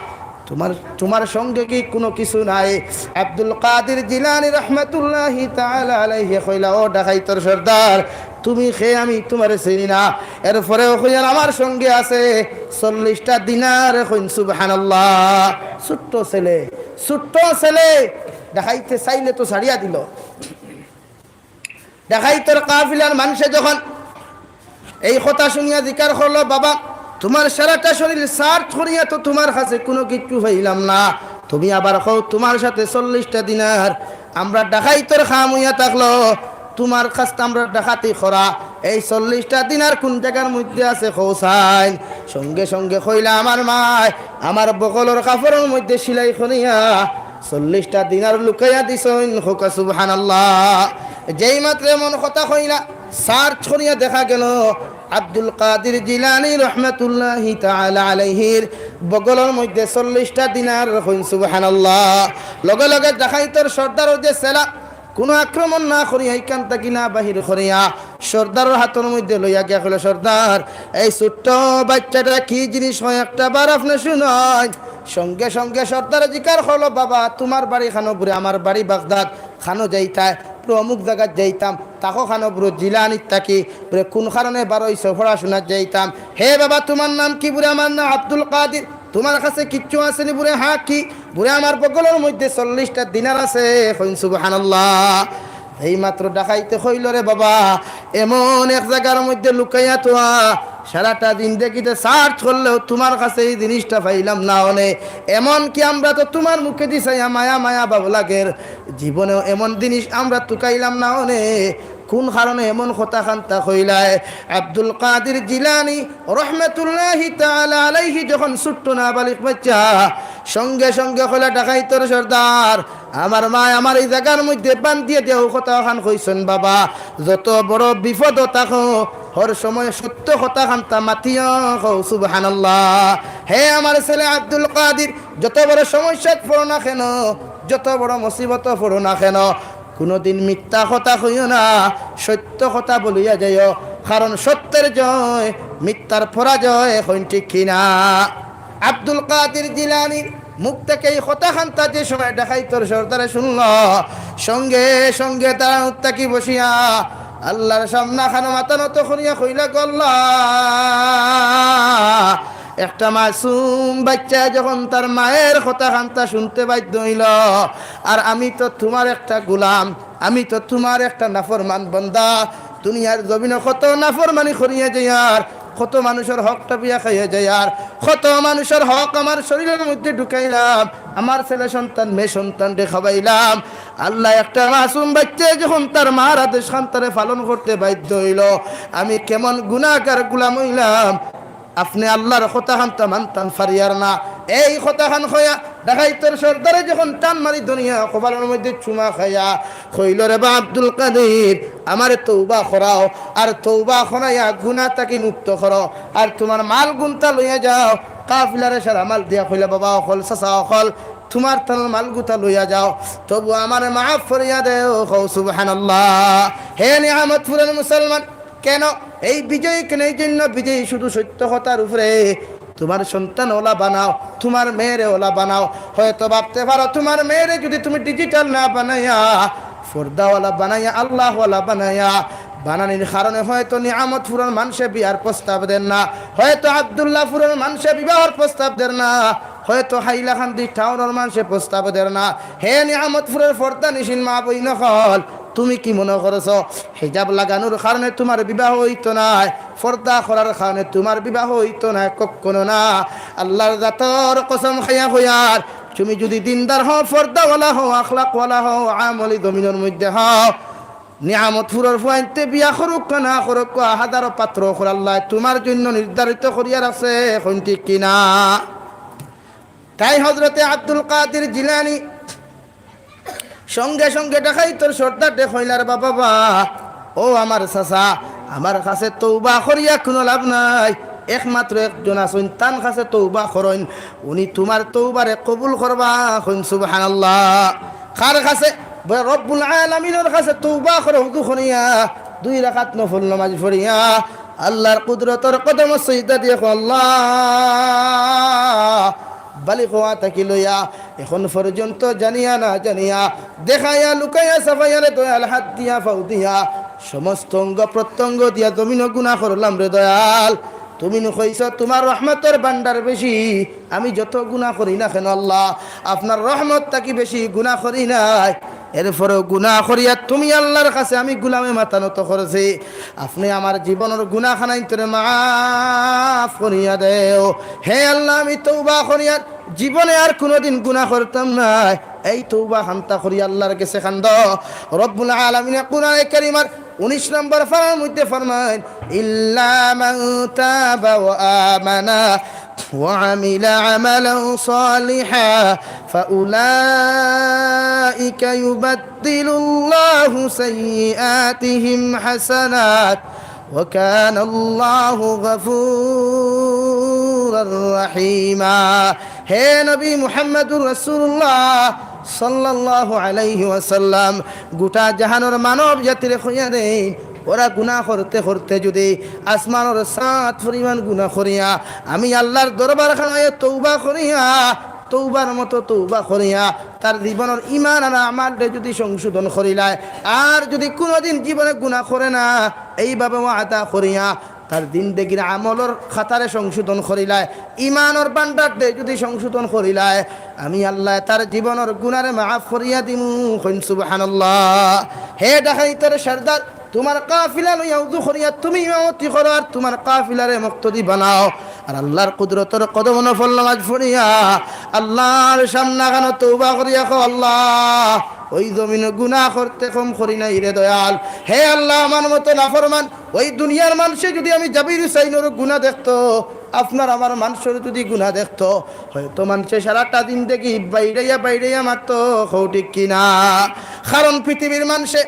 তুমার, তুমার সঙ্গে কি কুনু কিছু নাই?" আব্দুল কাদির জিলানী রহমাতুল্লাহি তাআলা আলাইহি কইলা, "ও ডাকাইতর সর্দার, তুমি কে আমি তুমারে চিনি না।" এরপরেও কইয়ার, "আমার সঙ্গে আছে চল্লিশটা দিনার।" কইন সুবহানাল্লাহ। ছোট্ট ছেলে, ছোট্ট ছেলে, ডাকাইতে চাইলে তো ছাড়িয়া দিলো। ডাকাইতর কাফিলার মানষে যখন এই কথা শুনিয়া জিকার করলো, "বাবা, তুমার সারাটা শরীর search করিয়া তো তুমার কাছে কুনু কিচ্ছু পাইলাম না, তুমি আবার কও তুমার সাথে চল্লিশটা দিনার, আমরা ডাকাইতর কাম অইয়া থাকলো, তুমার কাছে আমরা ডাকাতি করা, এই চল্লিশটা দিনার কুন জাগার মধ্যে আছে কও চাইন?" সঙ্গে সঙ্গে কইলা, "আমার মায় আমার বগলর কাপড়র মধ্যে সেলাই করিয়া চল্লিশটা দিনার লুকাইয়া দিছইন।" কউক্কা সুবহানাল্লাহ। যেই মাত্র এমন কথা কইলা, search করিয়া দেখা গেলো আব্দুল কাদির জিলানী রহমাতুল্লাহি তাআলা আলাইহির বগলর মধ্যে চল্লিশটা দিনার। কইন সুবহানাল্লাহ। লগে লগে ডাকাইতর সর্দারর যে ছেলা, কুনু আক্রমণ না করিয়া ইখান থাকি না বাহির করিয়া সর্দারর হাতর মধ্যে লইয়া গিয়া কইলো, "সর্দার, এই ছোট্ট বাইচ্চাটা কি জিনিস কয় একটা বার আপনে শুনইন।" সঙ্গে সঙ্গে সর্দারে জিকার করলো, "বাবা, তুমার বাড়ি কানো?" বুলে, "আমার বাড়ি বাগদাদ।" "কানো যাইতায়?" বুলে, "অমুক জাগাত যাইতাম।" "থাকো কানো?" বুলে, "জিলানীত থাকি।" বুলে, "কুন কারণে বারইছো?" "পড়াশুনাত যাইতাম।" "হে বাবা, তুমার নাম কি?" বুলে, "আমার নাম আব্দুল কাদির।" "তুমার কাছে কিচ্ছু আছে নি?" বুলে, "হ্যাঁ।" "কি?" বুলে, "আমার বগলর মধ্যে চল্লিশটা দিনার আছে।" কইন সুবহানাল্লাহ। এই মাত্র ডাকাইতে কইলো, "রে বাবা, এমন এক জাগার মধ্যে লুকাইয়া থোয়া, সারাটা জিন্দেগিতে search করলেও তুমার কাছে এই জিনিসটা পাইলাম না অনে। এমনকি আমরা তো তুমার মুখেদি চাইয়া মায়া মায়া ভাব লাগের, জীবনেও এমন জিনিস আমরা তুকাইলাম না অনে।" কুন কারণে এমন কথা খান্তা কইলায়? আব্দুল কাদির জিলানী রহমতুল্লাহি তাআলা আলাইহি যখন ছোট্ট নাবালিগ বাচ্চা, সঙ্গে সঙ্গে কইলা, "ডাকাইতর সর্দার, আমার মায় আমার এই জাগার মধ্যে বান্ধিয়া দিয়া অউ কথা খান কইছইন বাবা, যত বড় বিপদো থাকো, হর সময় সত্য কথা খান্তা মাতিয়া কও, সুবহানাল্লাহ।" হে আমার ছেলে আব্দুল কাদির, যত বড় সমস্যাত পড়ো না কেন, যত বড় মুসিবতো পড়ো না কেন, কুনুদিন মিথ্যা কথা কইও না, সত্য কথা বলিয়া যাইও, কারণ সত্যের জয়, মিথ্যার পরাজয়, কইন ঠিক কিনা? আব্দুল কাদির জিলানীর মুখ থাকি এই কথা খান্তা যে সময় ডাকাইতর সর্দারে শুনলো, সঙ্গে সঙ্গে তারা উঠি বসিয়া আল্লার সামনে খানো মাথা নত করিয়া কইলা, "গো আল্লা, একটা মাসুম বাচ্চা যখন তার মায়ের কথা খান্তা শুনতে বাধ্য অইলো, আর আমি তো তুমার একটা গোলাম, আমি তো তুমার একটা নাফরমান বান্দা, দুনিয়ার জমিনো কত নাফরমানি করিয়া যাইয়ার, কত মানুষর হক টিপিয়া খাইয়া যাইয়ার, কত মানুষর হক আমার শরীরের মধ্যে ঢুকাইলাম, আমার ছেলে সন্তান মেয়ে সন্তানরে খাওয়াইলাম। আল্লা, একটা মাসুম বাচ্চায় যখন তার মার আদেশ খান্তারে পালন করতে বাধ্য অইলো, আমি কেমন গুনাহগার গোলাম অইলাম।" আপনে আল্লার কথা খান্তা মানতাম পারিয়ার না। এই কথা খান কইয়া ডাকাইতর সর্দারে যখন টান মারি ধরিয়া কপালর মধ্যে চুমা খাইয়া কইলো, "রে বা আব্দুল কাদির, আমারে তওবা করাও, আর তওবা করাইয়া গুনা থাকি মুক্ত করো, আর তুমার মাল-গুনতা লইয়া যাও।" কাফিলারে সারা মাল দিয়া কইলা, "বাবা অকল, চাচা অকল, তুমার তান মাল-গুনতা লইয়া যাও, তবু আমারে মাফ করিয়া দেও।" কও সুবহানাল্লাহ। হে নিয়ামতপুরের মুসলমান, কেন এই বিজয়, কেন এই জন্য বিজয়ী? শুধু সত্য কথার উপরে। তুমার সন্তান অলা বানাও, তুমার মেয়েরে অলা বানাও। হয়তো ভাবতে পারো, তুমার মেয়েরে যদি তুমি digital না বানাইয়া, পর্দাওয়ালা বানাইয়া, আল্লাহওয়ালা বানাইয়া বানানির কারণে হয়তো নিয়ামতপুরর মানষে বিয়ার প্রস্তাব দের না, হয়তো আব্দুল্লাহপুরর মানষে বিবাহর প্রস্তাব দের না, হয়তো হাইলাকান্দি টাউনর মানষে প্রস্তাব দের না। হে নিয়ামতপুরর পর্দানিশীন মা বইন অকল, তুমি কি মনো করছো হিজাব লাগানোর কারণে তুমার বিবাহ অইতো নায়, পর্দা করার কারণে তুমার বিবাহ অইতো নায়? কখনো না। আল্লার জাতর কসম খাইয়া কইয়ার, তুমি যদি দিনদার হও, পর্দাওয়ালা হও, আখলাকওয়ালা হও, আমলি জমিনর মধ্যে হও, নিয়ামতপুরর ফুয়াইন্তে বিয়া করুক্কা না করুক্কা, হাজারো পাত্র অকল আল্লায় তুমার জন্য নির্ধারিত করিয়া রাখছে, কইন ঠিক কিনা? তাই হজরতে আব্দুল কাদির জিলানী সঙ্গে সঙ্গে ডাকাইতর সর্দাররে কইলা, "রে বাবা, বা, ও আমার চাচা, আমার কাছে তওবা করিয়া কুনু লাভ নাই, একমাত্র একজন আছইন, তান কাছে তওবা করইন, উনি তুমার তওবারে কবুল করবা।" কইন সুবহানাল্লাহ। কার কাছে? বলে, "রব্বুল আলামিনর কাছে তওবা করো, হুজু করিয়া, দুই রাকাত নফল নামাজ পড়িয়া, আল্লার কুদরতর কদমো সিজদা দিয়া কও, আল্লাহ, বালিগ অওয়া থাকি লইয়া এখন পর্যন্ত জানিয়া না জানিয়া, দেখাইয়া লুকাইয়া ছাপাইয়া রে দয়াল, হাত দিয়া, পাও দিয়া, সমস্ত অঙ্গ প্রত্যঙ্গ দিয়া জমিনো গুনা করলাম রে দয়াল। তুমি নু কইছো তুমার রহমতর ভান্ডার বেশি, আমি যত গুনা করি না কেন আল্লাহ, আপনার রহমত থাকি বেশি গুনা করি নাই। এরপরেও গুনা করিয়া তুমি আল্লার কাছে আমি গোলামে মাথা নত করছি। আপনে আমার জীবনর গুনা খানাইন্তরে মাফ করিয়া দেও। হে আল্লাহ, আমি তওবা করিয়ার জীবনে আর কুনুদিন গুনা করতাম নায়। এই তওবা খান্তা করি আল্লার গেছে কান্দো। রব্বুল আলামিনে কুরআনে কারিমর উনিশ নম্বর পারার মধ্যে ফরমাইন, "ইল্লা মান তাবা ওয়া আমানা ওয়া আমিলা আমালান সালিহা ফাউলাইকা ইউবাদদিলুল্লাহু সাইয়্যাতিহিম হাসানাত ওয়া কানাল্লাহু গাফুরার রাহিমা।" হে নবী মুহাম্মাদুর রাসূলুল্লাহ সাল্লাল্লাহু আলাইহি ওয়াসাল্লাম, গোটা জাহানর মানব জাতিরে কইয়া দেইন, ওরা গুনা করতে করতে যদি আসমানর সাত পরিমাণ গুনা করিয়া, আমি আল্লার দরবার খানায় তওবা করিয়া, তওবার মতো তওবা করিয়া, তার জীবনর ইমান আর আমালরে যদি সংশোধন করিলায়, আর যদি কুনুদিন জীবনে গুনা করে না, এইভাবে ওয়াদা করিয়া, তার জিন্দেগির আমলর খাতারে সংশোধন করিলায়, ইমানর ভান্ডাররে যদি সংশোধন করিলায়, আমি আল্লায় তার জীবনর গুনারে মাফ করিয়া দিমু। কইন সুবহানাল্লাহ। হে ডাকাইতর সর্দার, তুমার কাফিলা লইয়া উজু করিয়া তুমি ইমামতি করো আর তুমার কাফিলারে মুক্তাদি বানাও। আর আল্লাহর কুদরতর কদমো নফল নামাজ পড়িয়া আল্লাহর সামনে খানো তওবা করিয়া কও, "আল্লাহ, ওই জমিনো গুনাহ করতে কম করি নাই রে দয়াল। হে আল্লাহ, আমার মতো নাফরমান ওই দুনিয়ার মানষে যুদি আমি জাবির হুসাইনর গুনাহ দেখতো, আপনার আমার মানষর যুদি গুনাহ দেখতো, হয়তো মানষে সারাটা জিন্দেগি বাইড়াইয়া বাইড়াইয়া মারতো।" কও ঠিক কি না? কারণ পৃথিবীর মানষে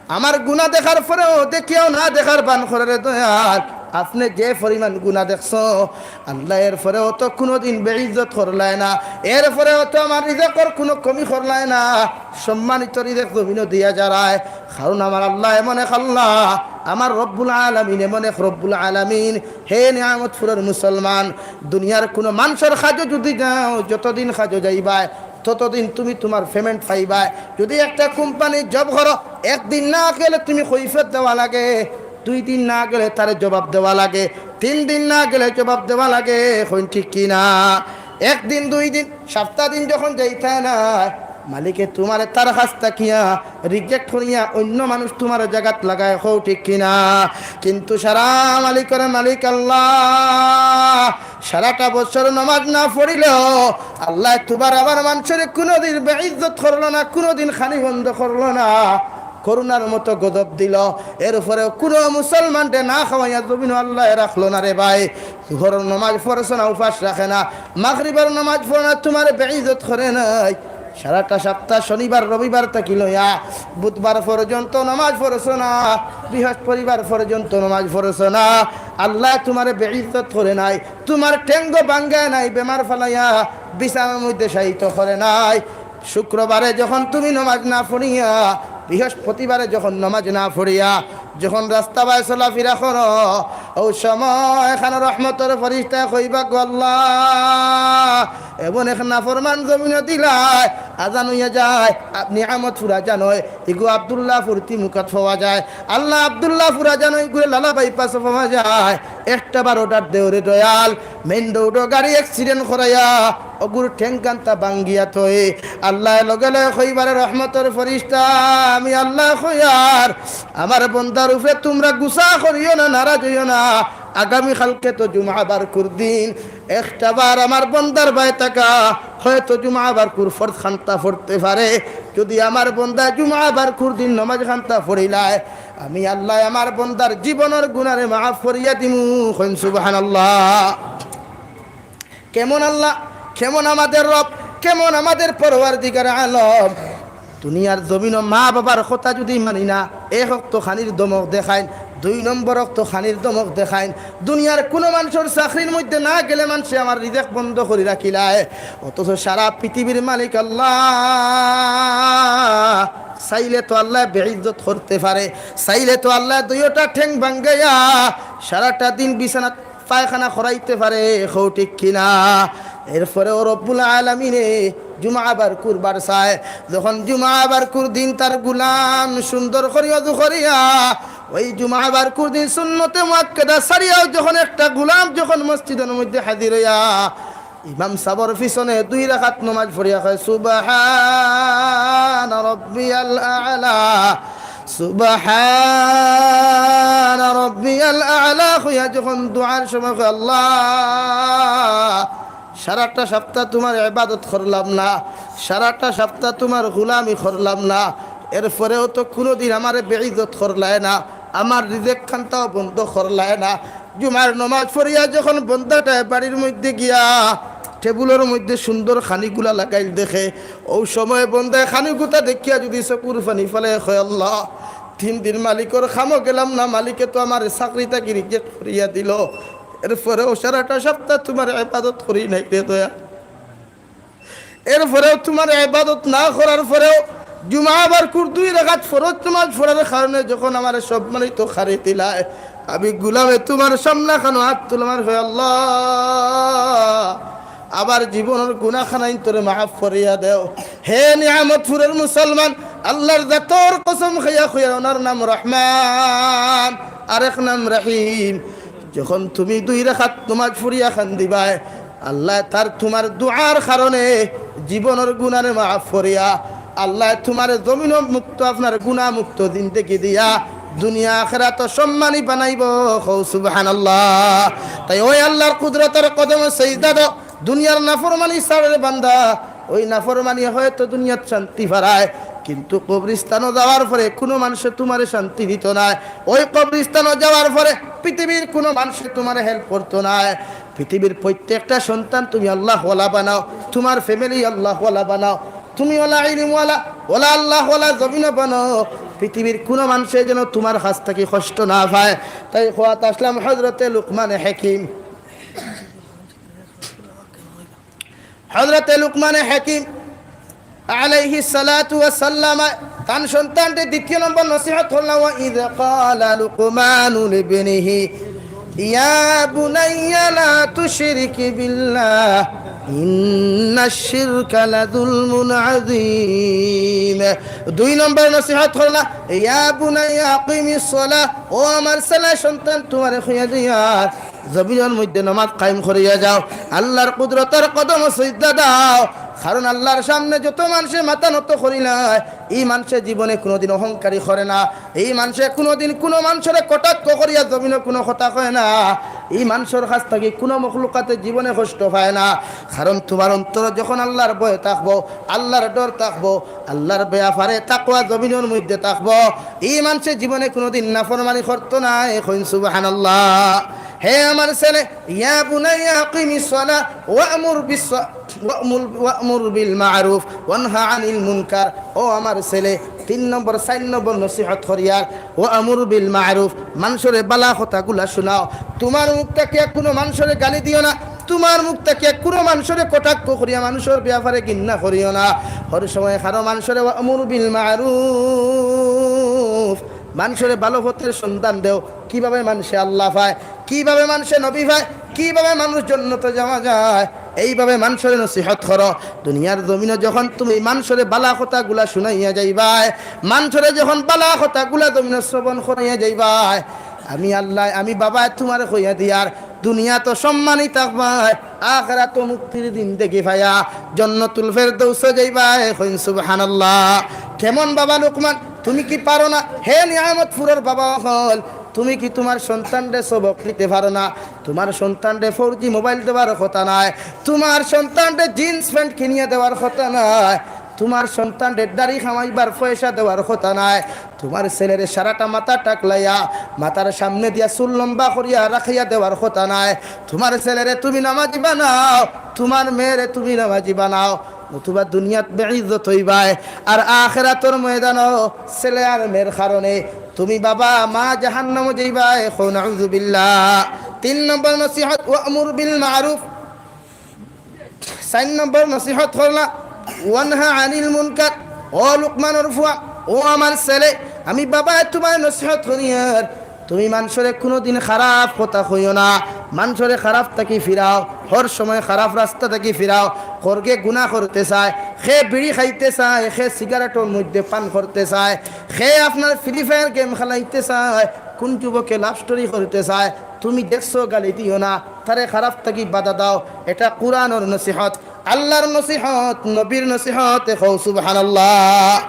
আমার গুনাহ দেখার পরেও দেখিয়াও না দেখার ভান করে রে দয়াল। আপনে যে পরিমাণ গুনাহ দেখছো, আল্লাহ এর পরেও তো কুনুদিন বেইজ্জত করলায় না, এর পরেও তো আমার রিজেকর কুনু কমি করলায় না, সম্মানিত রিজেক জমিনো দিয়া যারায়। কারণ আমার আল্লাহ এমন এক আল্লাহ, আমার রব্বুল আলামিন এমন এক রব্বুল আলামিন। হে নিয়ামতপুরর মুসলমান, দুনিয়ার কুনু মানষর কাজো যুদি যাও, যতদিন কাজো যাইবায়, ততদিন তুমি তুমার payment পাইবায়। যুদি একটা কোম্পানির জব করো, একদিন না গেলে তুমি কৈফিয়ত দেওয়া লাগে, দুই দিন না গেলে তারে জবাব দেওয়া লাগে, তিন দিন না গেলে জবাব দেওয়া লাগে। কইন ঠিক কি না? একদিন, দুই দিন, সাপ্তা দিন যখন যাইতায় না, মালিকে তুমারে তার কাছ থাকিয়া reject করিয়া অইন্য মানুষ তুমার জাগাত লাগায়। কও ঠিক কি না? কিন্তু সারা মালিকর মালিক আল্লাহ। সারাটা বছর নামাজ না পড়িলেও আল্লাহ তুমার আমার মানষরে কুনুদিন বেইজ্জত করলো না, কুনুদিন খানি বন্ধ করলো না, করুণার মতো গজব দিলো। এর পরেও কুনু মুসলমানরে না খাওয়াইয়া জমিনো আল্লাহ রাখলো না রে ভাই। জোহরর নামাজ পড়ছো না, উপাস রাখে না, মাগরিবর নামাজ পড়ো না, তুমারে বেইজ্জত করে নাই। সারাটা সাপ্তা শনিবার রবিবার থাকি লইয়া বুধবার পর্যন্ত নামাজ পড়ছো না, বৃহস্পতিবার পর্যন্ত নামাজ পড়ছো না, আল্লাহ তুমারে বেইজ্জত করে নাই, তুমার ঠেঙ্গো ভাঙ্গায় নাই, বেমার ফালাইয়া বিছানার মধ্যে শায়িত করে নাই। শুক্রবারে যখন তুমি নামাজ না পড়িয়া, বৃহস্পতিবারে যখন নামাজ না পড়িয়া, যখন রাস্তা বায় চলাফিরা করো, অউ সময় খানো রহমতর ফিরিস্তায় কইবা, "গো আল্লাহ, এমন এক নাফরমান জমিনো দিলায়, আজান অইয়া যায়, আপনি নিয়ামতপুর আজান অয়, ইগু আব্দুল্লাহপুর তিমুকাত পাওয়া যায়, আল্লাহ আব্দুল্লাহপুর আজান অয়, ইগুরে লালা বাইপাসো পাওয়া যায়, একটা বার order দেও রে দয়াল।" মেইন রোডো গাড়ি accident করাইয়া অগুর ঠেং কান্তা ভাঙ্গিয়া থই। আল্লাহ লগে লগে কইবা রে রহমতর ফিরিস্তা, আমি আল্লাহ কইয়ার, আমার বন্দার উপরে তুমরা গুসা করিও না, নারাজ অইও না। আগামী কালকে তো জুমা বারকুর দিন, একটা বার আমার বন্দার বায় থাকা, হয়তো জুমা বারকুর ফরজ খান্তা পড়তে পারে। যুদি আমার বন্দা জুমা বারকুর দিন নামাজ খান্তা পড়িলায়, আমি আল্লাহ আমার বন্দার জীবনর গুনারে মাফ করিয়া দিমু। কইন সুবহানাল্লাহ। কেমন আল্লাহ, কেমন আমাদের রব, কেমন আমাদের পরওয়ারদিগার আলম। দুনিয়ার জমিনো মা বাবার কথা যুদি মানি না, এক অক্ত খানির ধমক দেখাইন, দুই নম্বর অক্ত খানির ধমক দেখাইন। দুনিয়ার কুনু মানষর চাকরির মধ্যে না গেলে মানষে আমার রিজেক বন্ধ করি রাখিলায়, অথচ সারা পৃথিবীর মালিক আল্লাহ। চাইলে তো আল্লাহ বেইজ্জত করতে পারে, চাইলে তো আল্লাহ দুইওটা ঠেং ভাঙ্গাইয়া সারাটা দিন বিছানাত পায়খানা করাইতে পারে, কও ঠিক কি না? এরপরেও রব্বুল আলামিনে জুমা বারকুর বার চায়। যখন জুমা বারকুর দিন তার গুলাম সুন্দর করি অজু করিয়া, ওই জুমা বারকুর দিন সুন্নতে মুআক্কাদা সারিয়াও যখন একটা গুলাম যখন মসজিদর মধ্যে হাজির অইয়া ইমাম সাবর পিছনে দুই রাকাত নামাজ পড়িয়া কয়, "সুবহান রব্বিয়াল আ'লা, সুবহান রব্বিয়াল আ'লা," কইয়া যখন দোয়ার সময় কয়, "আল্লাহ, সারাটা সাপ্তা তুমার ইবাদত করলাম না, সারাটা সাপ্তা তুমার গুলামি করলাম না, এরপরেও তো কুনুদিন আমারে বেইজ্জত করলায় না, আমার রিজেক খান্তাও বন্ধ করলায় না।" জুমার নামাজ পড়িয়া যখন বন্দাটায় বাড়ির মধ্যে গিয়া টেবুলর মধ্যে সুন্দর খানিগুলা লাগাইল দেখে, অউ সময় বন্দায় খানিগুতা দেখিয়া যুদি চকুর পানি ফালায়, কয়, "আল্লাহ, তিন দিন মালিকর কামো গেলাম না, মালিকে তো আমারে চাকরি থাকি রিজেক্ট করিয়া দিলো, এরপরেও সারাটা সাপ্তা তুমার ইবাদত করি নাই রে দয়া।" এরপরেও তুমার ইবাদত না করার পরেও জুমা বারকুর দুই রাকাত ফরজ নামাজ পড়ার কারণে যখন আমারে সম্মানিত করি দিলায়, আমি গুলামে তুমার সামনে খানো আত তুলে আমার কয়, "আল্লাহ, আমার জীবনর গুনা খানাইন তোরে মাফ করিয়া দেও।" হে নিয়ামতপুরর মুসলমান, আল্লাহর জাতর কসম খাইয়া কইয়ার, ওনার নাম রহমান, আরেক নাম রহিম। যখন তুমি দুই রাকাত নামাজ পড়িয়া কান্দিবায়, আল্লায় তার তুমার দোয়ার কারণে জীবনর গুনারে মাফ করিয়া, আল্লায় তুমারে জমিনো মুক্ত, আপনার গুনা মুক্ত জিন্দেগি দিয়া, দুনিয়া আখেরাত সম্মানী বানাইবো। কও সুবহানাল্লাহ। তাই ওই আল্লাহর কুদরতর কদমো সিজদা দেও, দুনিয়ার নাফরমানি ছাড় রে বান্দা। ওই নাফরমানি হয়তো দুনিয়াত শান্তি ফারায়, কিন্তু কবরিস্তানো যাওয়ার পরে কুনু মানষে তুমারে শান্তি দিতো নায়। ওই কবরিস্তানো যাওয়ার পরে পৃথিবীর কুনু মানষে তুমারে help করতো নায়। পৃথিবীর প্রত্যেকটা সন্তান তুমি আল্লাহওয়ালা বানাও, তুমার family আল্লাহওয়ালা বানাও, তুমি ওলা ইলিমওয়ালা, ওলা আল্লাহওয়ালা জমিনো বানাও। পৃথিবীর কুনু মানষে যেন তুমার কাছ থাকি কষ্ট না পায়। তাই কওয়াত আসলাম হযরতে লুকমানে হাকিম। হযরতে লুকমানে হাকিম আলাইহিস সালাতু ওয়াস সালাম তান সন্তানরে দ্বিতীয় নম্বর নসিহত করলা, "ওয়া ইয ক্বালা লুকমানু লিবনিহি ইয়া বুনাইয়া লা তুশরিক বিল্লাহ ইন্নাশ শিরকা লাযুলমুন আযীম।" দুই নম্বর নসিহত করলা, "ইয়া বুনাইয়া আকিমিস সালাহ, ও আমার ছেলে সন্তান, তুমারে কইয়া দিয়ার, জমিনর মধ্যে নমাজ কায়েম করিয়া যাও, আল্লাহর কুদরতর কদমো সিজদা দেও।" কারণ আল্লাহর সামনে যত মানষে মাথা নত করিলায়, ই মানষে জীবনে কুনুদিন অহংকারী করে না, ই মানষে কুনুদিন কুনু মানষরে কটাক্ষ করিয়া জমিনো কুনু কথা কয় না, ই মানষর কাছ থাকি কুনু মখলুকাতে জীবনে কষ্ট পায় না। কারণ তুমার অন্তরো যখন আল্লাহর ভয় থাকবো, আল্লাহর ডর থাকবো, আল্লাহর বেয়াপারে তাকওয়া জমিনর মধ্যে থাকবো, ই মানষে জীবনে কুনুদিন নাফরমানি করতো নায়। কইন সুবহানাল্লাহ। হে আমার ছেলে, ইয়া বুনাইয়া আকিমিস সালাহ ওয়া'মুর বিস-, ওয়া'মুর, ওয়া'মুর বিল মা'রুফ ওয়ানহা আনিল মুনকার। ও আমার ছেলে, তিন নম্বর, চাইর নম্বর নসিহত করিয়ার, ওয়া'মুর বিল মা'রুফ, মানষরে বালা কথাগুলা হুনাও। তুমার মুখ থাকিয়া কুনু মানষরে গালি দিও না, তুমার মুখ থাকিয়া কুনু মানষরে কটাক্ষ করিয়া মানষর বেয়াপারে ঘিন্না করিও না। হর সময় কারো মানষরে ওয়া'মুর বিল মা'রুফ, মানষরে ভালো পথর সন্ধান দেও। কিভাবে মানষে আল্লাহ পায়, কিভাবে মানষে নবী পায়, কিভাবে মানুষ জন্নতো যাওয়া যায়, এইভাবে মানষরে নসিহত করো। দুনিয়ার জমিনো যখন তুমি মানষরে বালা কথাগুলা হুনাইয়া যাইবায়, মানষরে যখন বালা কথাগুলা জমিনো শ্রবণ করাইয়া যাইবায়, আমি আল্লায়, আমি বাবায় তুমারে কইয়া দিয়ার, দুনিয়াত সম্মানী থাকবায়, আখেরাতো মুক্তির জিন্দেগি পাইয়া জন্নতুল ফেরদৌসো যাইবায়। কইন সুবহানাল্লাহ। কেমন বাবা লুকমান, তুমি কি পারো না? হে নিয়ামতপুরর বাবা অকল, তুমি কি তুমার সন্তানরে সবক দিতে পারো না? তুমার সন্তানরে four G mobile দেওয়ার কথা নায়, তুমার সন্তানরে jeans pant কিনিয়া দেওয়ার কথা নায়, তুমার সন্তানরে দাড়ি কামাইবার পয়সা দেওয়ার কথা নায়, তুমার ছেলেরে সারাটা মাথা টাকলাইয়া মাথার সামনে দিয়া চুল লম্বা করিয়া রাখিয়া দেওয়ার কথা নায়, তুমার ছেলেরে তুমি নামাজি বানাও, তুমার মেয়েরে তুমি নামাজি বানাও, নতুবা দুনিয়াত বেইজ্জত অইবায়, আর আখেরাতর ময়দানো ছেলে আর মেয়ের কারণে তুমি বাবা মা জাহান্নামো যাইবায়। কও নাউজুবিল্লাহ। তিন নম্বর নসিহত, ওয়া'মুর বিল মা'রুফ। চাইর নম্বর নসিহত করলা, ওয়ানহা আনিল মুনকার। ও লুকমানর ফুয়া, ও আমার ছেলে, আমি বাবায় তুমারে নসিহত করিয়ার, তুমি মানষরে কুনুদিন খারাপ কথা কইও না, মানষরে খারাপ থাকি ফিরাও, হর সময় খারাপ রাস্তা থাকি ফিরাও। করগে গুনা করতে চায়, কে বিড়ি খাইতে চায়, কে সিগারেটর মধ্যে পান করতে চায়, কে আপনার Free Fire game খেলাইতে চায়, কুন যুবকে love story করতে চায়, তুমি দেখছো, গালি দিও না, তারে খারাপ থাকি বাধা দাও। এটা কুরআনর নসিহত, আল্লাহর নসিহত, নবীর নসিহত। কও সুবহানাল্লাহ।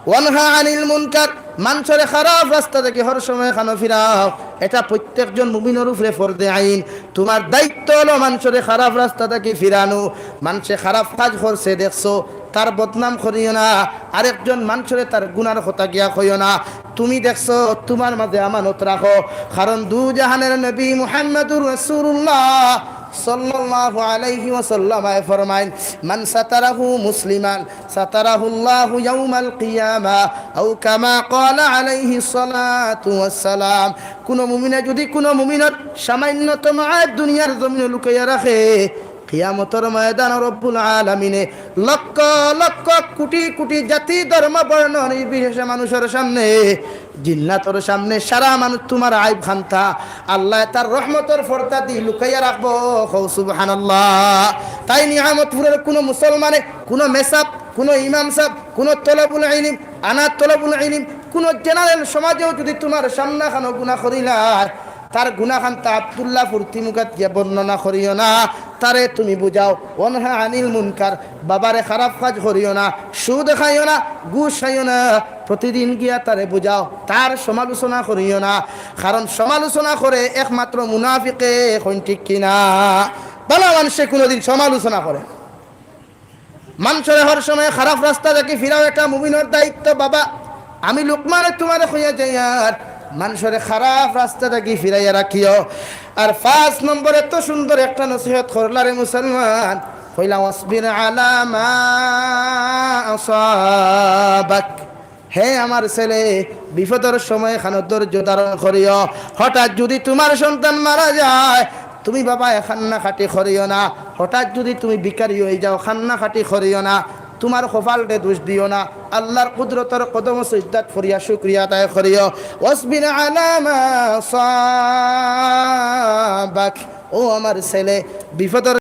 ওয়ানহা আনিল মুনকার, মানষরে খারাপ রাস্তা থাকি হর সময় কানো ফিরাও। এটা প্রত্যেকজন মুমিনর উপরে ফরজে আইন। তুমার দায়িত্ব অইলো মানষরে খারাপ রাস্তা থাকি ফিরানো। মানষে খারাপ কাজ করছে দেখছো, তার বদনাম করিও না, আরেকজন মানষরে তার গুনার কথা গিয়া কইও না। তুমি দেখছো, তুমার মাঝে আমানত রাখো, কারণ দুজাহানের নবী মুহাম্মাদুর রাসূলুল্লাহ সাল্লাল্লাহু আলাইহি ওয়াসাল্লাম আয় ফরমাইন, "মান সাতারাহু মুসলিমান সাতারাহুল্লাহু ইয়াউমাল কিয়ামা, আও কামা ক্বালা আলাইহিস সালাতু ওয়াস সালাম।" কুনু মুমিনে যুদি কুনু মুমিনর সামান্যতম আইব দুনিয়ার জমিনো লুকাইয়া রাখে, কিয়ামতর ময়দানো রব্বুল আলামিনে লক্ষ লক্ষ কুটি কুটি জাতি ধর্ম বর্ণ নির্বিশেষে মানুষর সামনে, জিন্নাতর সামনে সারা মানুষ তুমার আইব খান্তা আল্লায় তার রহমতর পর্দা দি লুকাইয়া রাখবো। কও সুবহানাল্লাহ। তাই নিয়ামতপুরর কুনু মুসলমানে, কুনু মেসাব, কুনু ইমাম সাব, কুনু তলবুল ইলিম, আনা তলবুল ইলিম, কুনু general সমাজেও যুদি তুমার সামনা খানো গুনা করিলার, তার গুনা খান্তা আব্দুল্লাহপুর তিমুকাত গিয়া বর্ণনা করিও না। তারে তুমি বুঝাও। ওয়ানহা আনিল মুনকার, বাবারে খারাপ কাজ করিও না, সুদ খাইও না, ঘুষ খাইও না, প্রতিদিন গিয়া তারে বুঝাও, তার সমালোচনা করিও না। কারণ সমালোচনা করে একমাত্র মুনাফিকে, কইন ঠিক কিনা? ভালা মানষে কুনুদিন সমালোচনা করে। মানষরে হর সময় খারাপ রাস্তা থাকি ফিরাও, এটা মুমিনর দায়িত্ব। বাবা, আমি লুকমানে তুমারে কইয়া যাইয়ার, মানষরে খারাপ রাস্তা থাকি ফিরাইয়া রাখিও। আর পাঁচ নম্বরে তো সুন্দর একটা নসিহত করলা রে মুসলমান, কইলা, "ওয়াসবির আলা মা আসাবাক।" হে আমার ছেলে, বিপদর সময় খানো ধৈর্য ধারণ করিও। হঠাৎ যদি তুমার সন্তান মারা যায়, তুমি বাবায় কান্নাকাটি করিও না। হঠাৎ যদি তুমি ভিখারি অইযাও, কান্নাকাটি করিও না। তুমার কপালরে দোষ দিও না। আল্লার কুদরতর কদমো সিজদাত পড়িয়া শুকরিয়া আদায় করিও। ওয়াসবির আলা মা আসাবাক। ও আমার ছেলে, বিপদর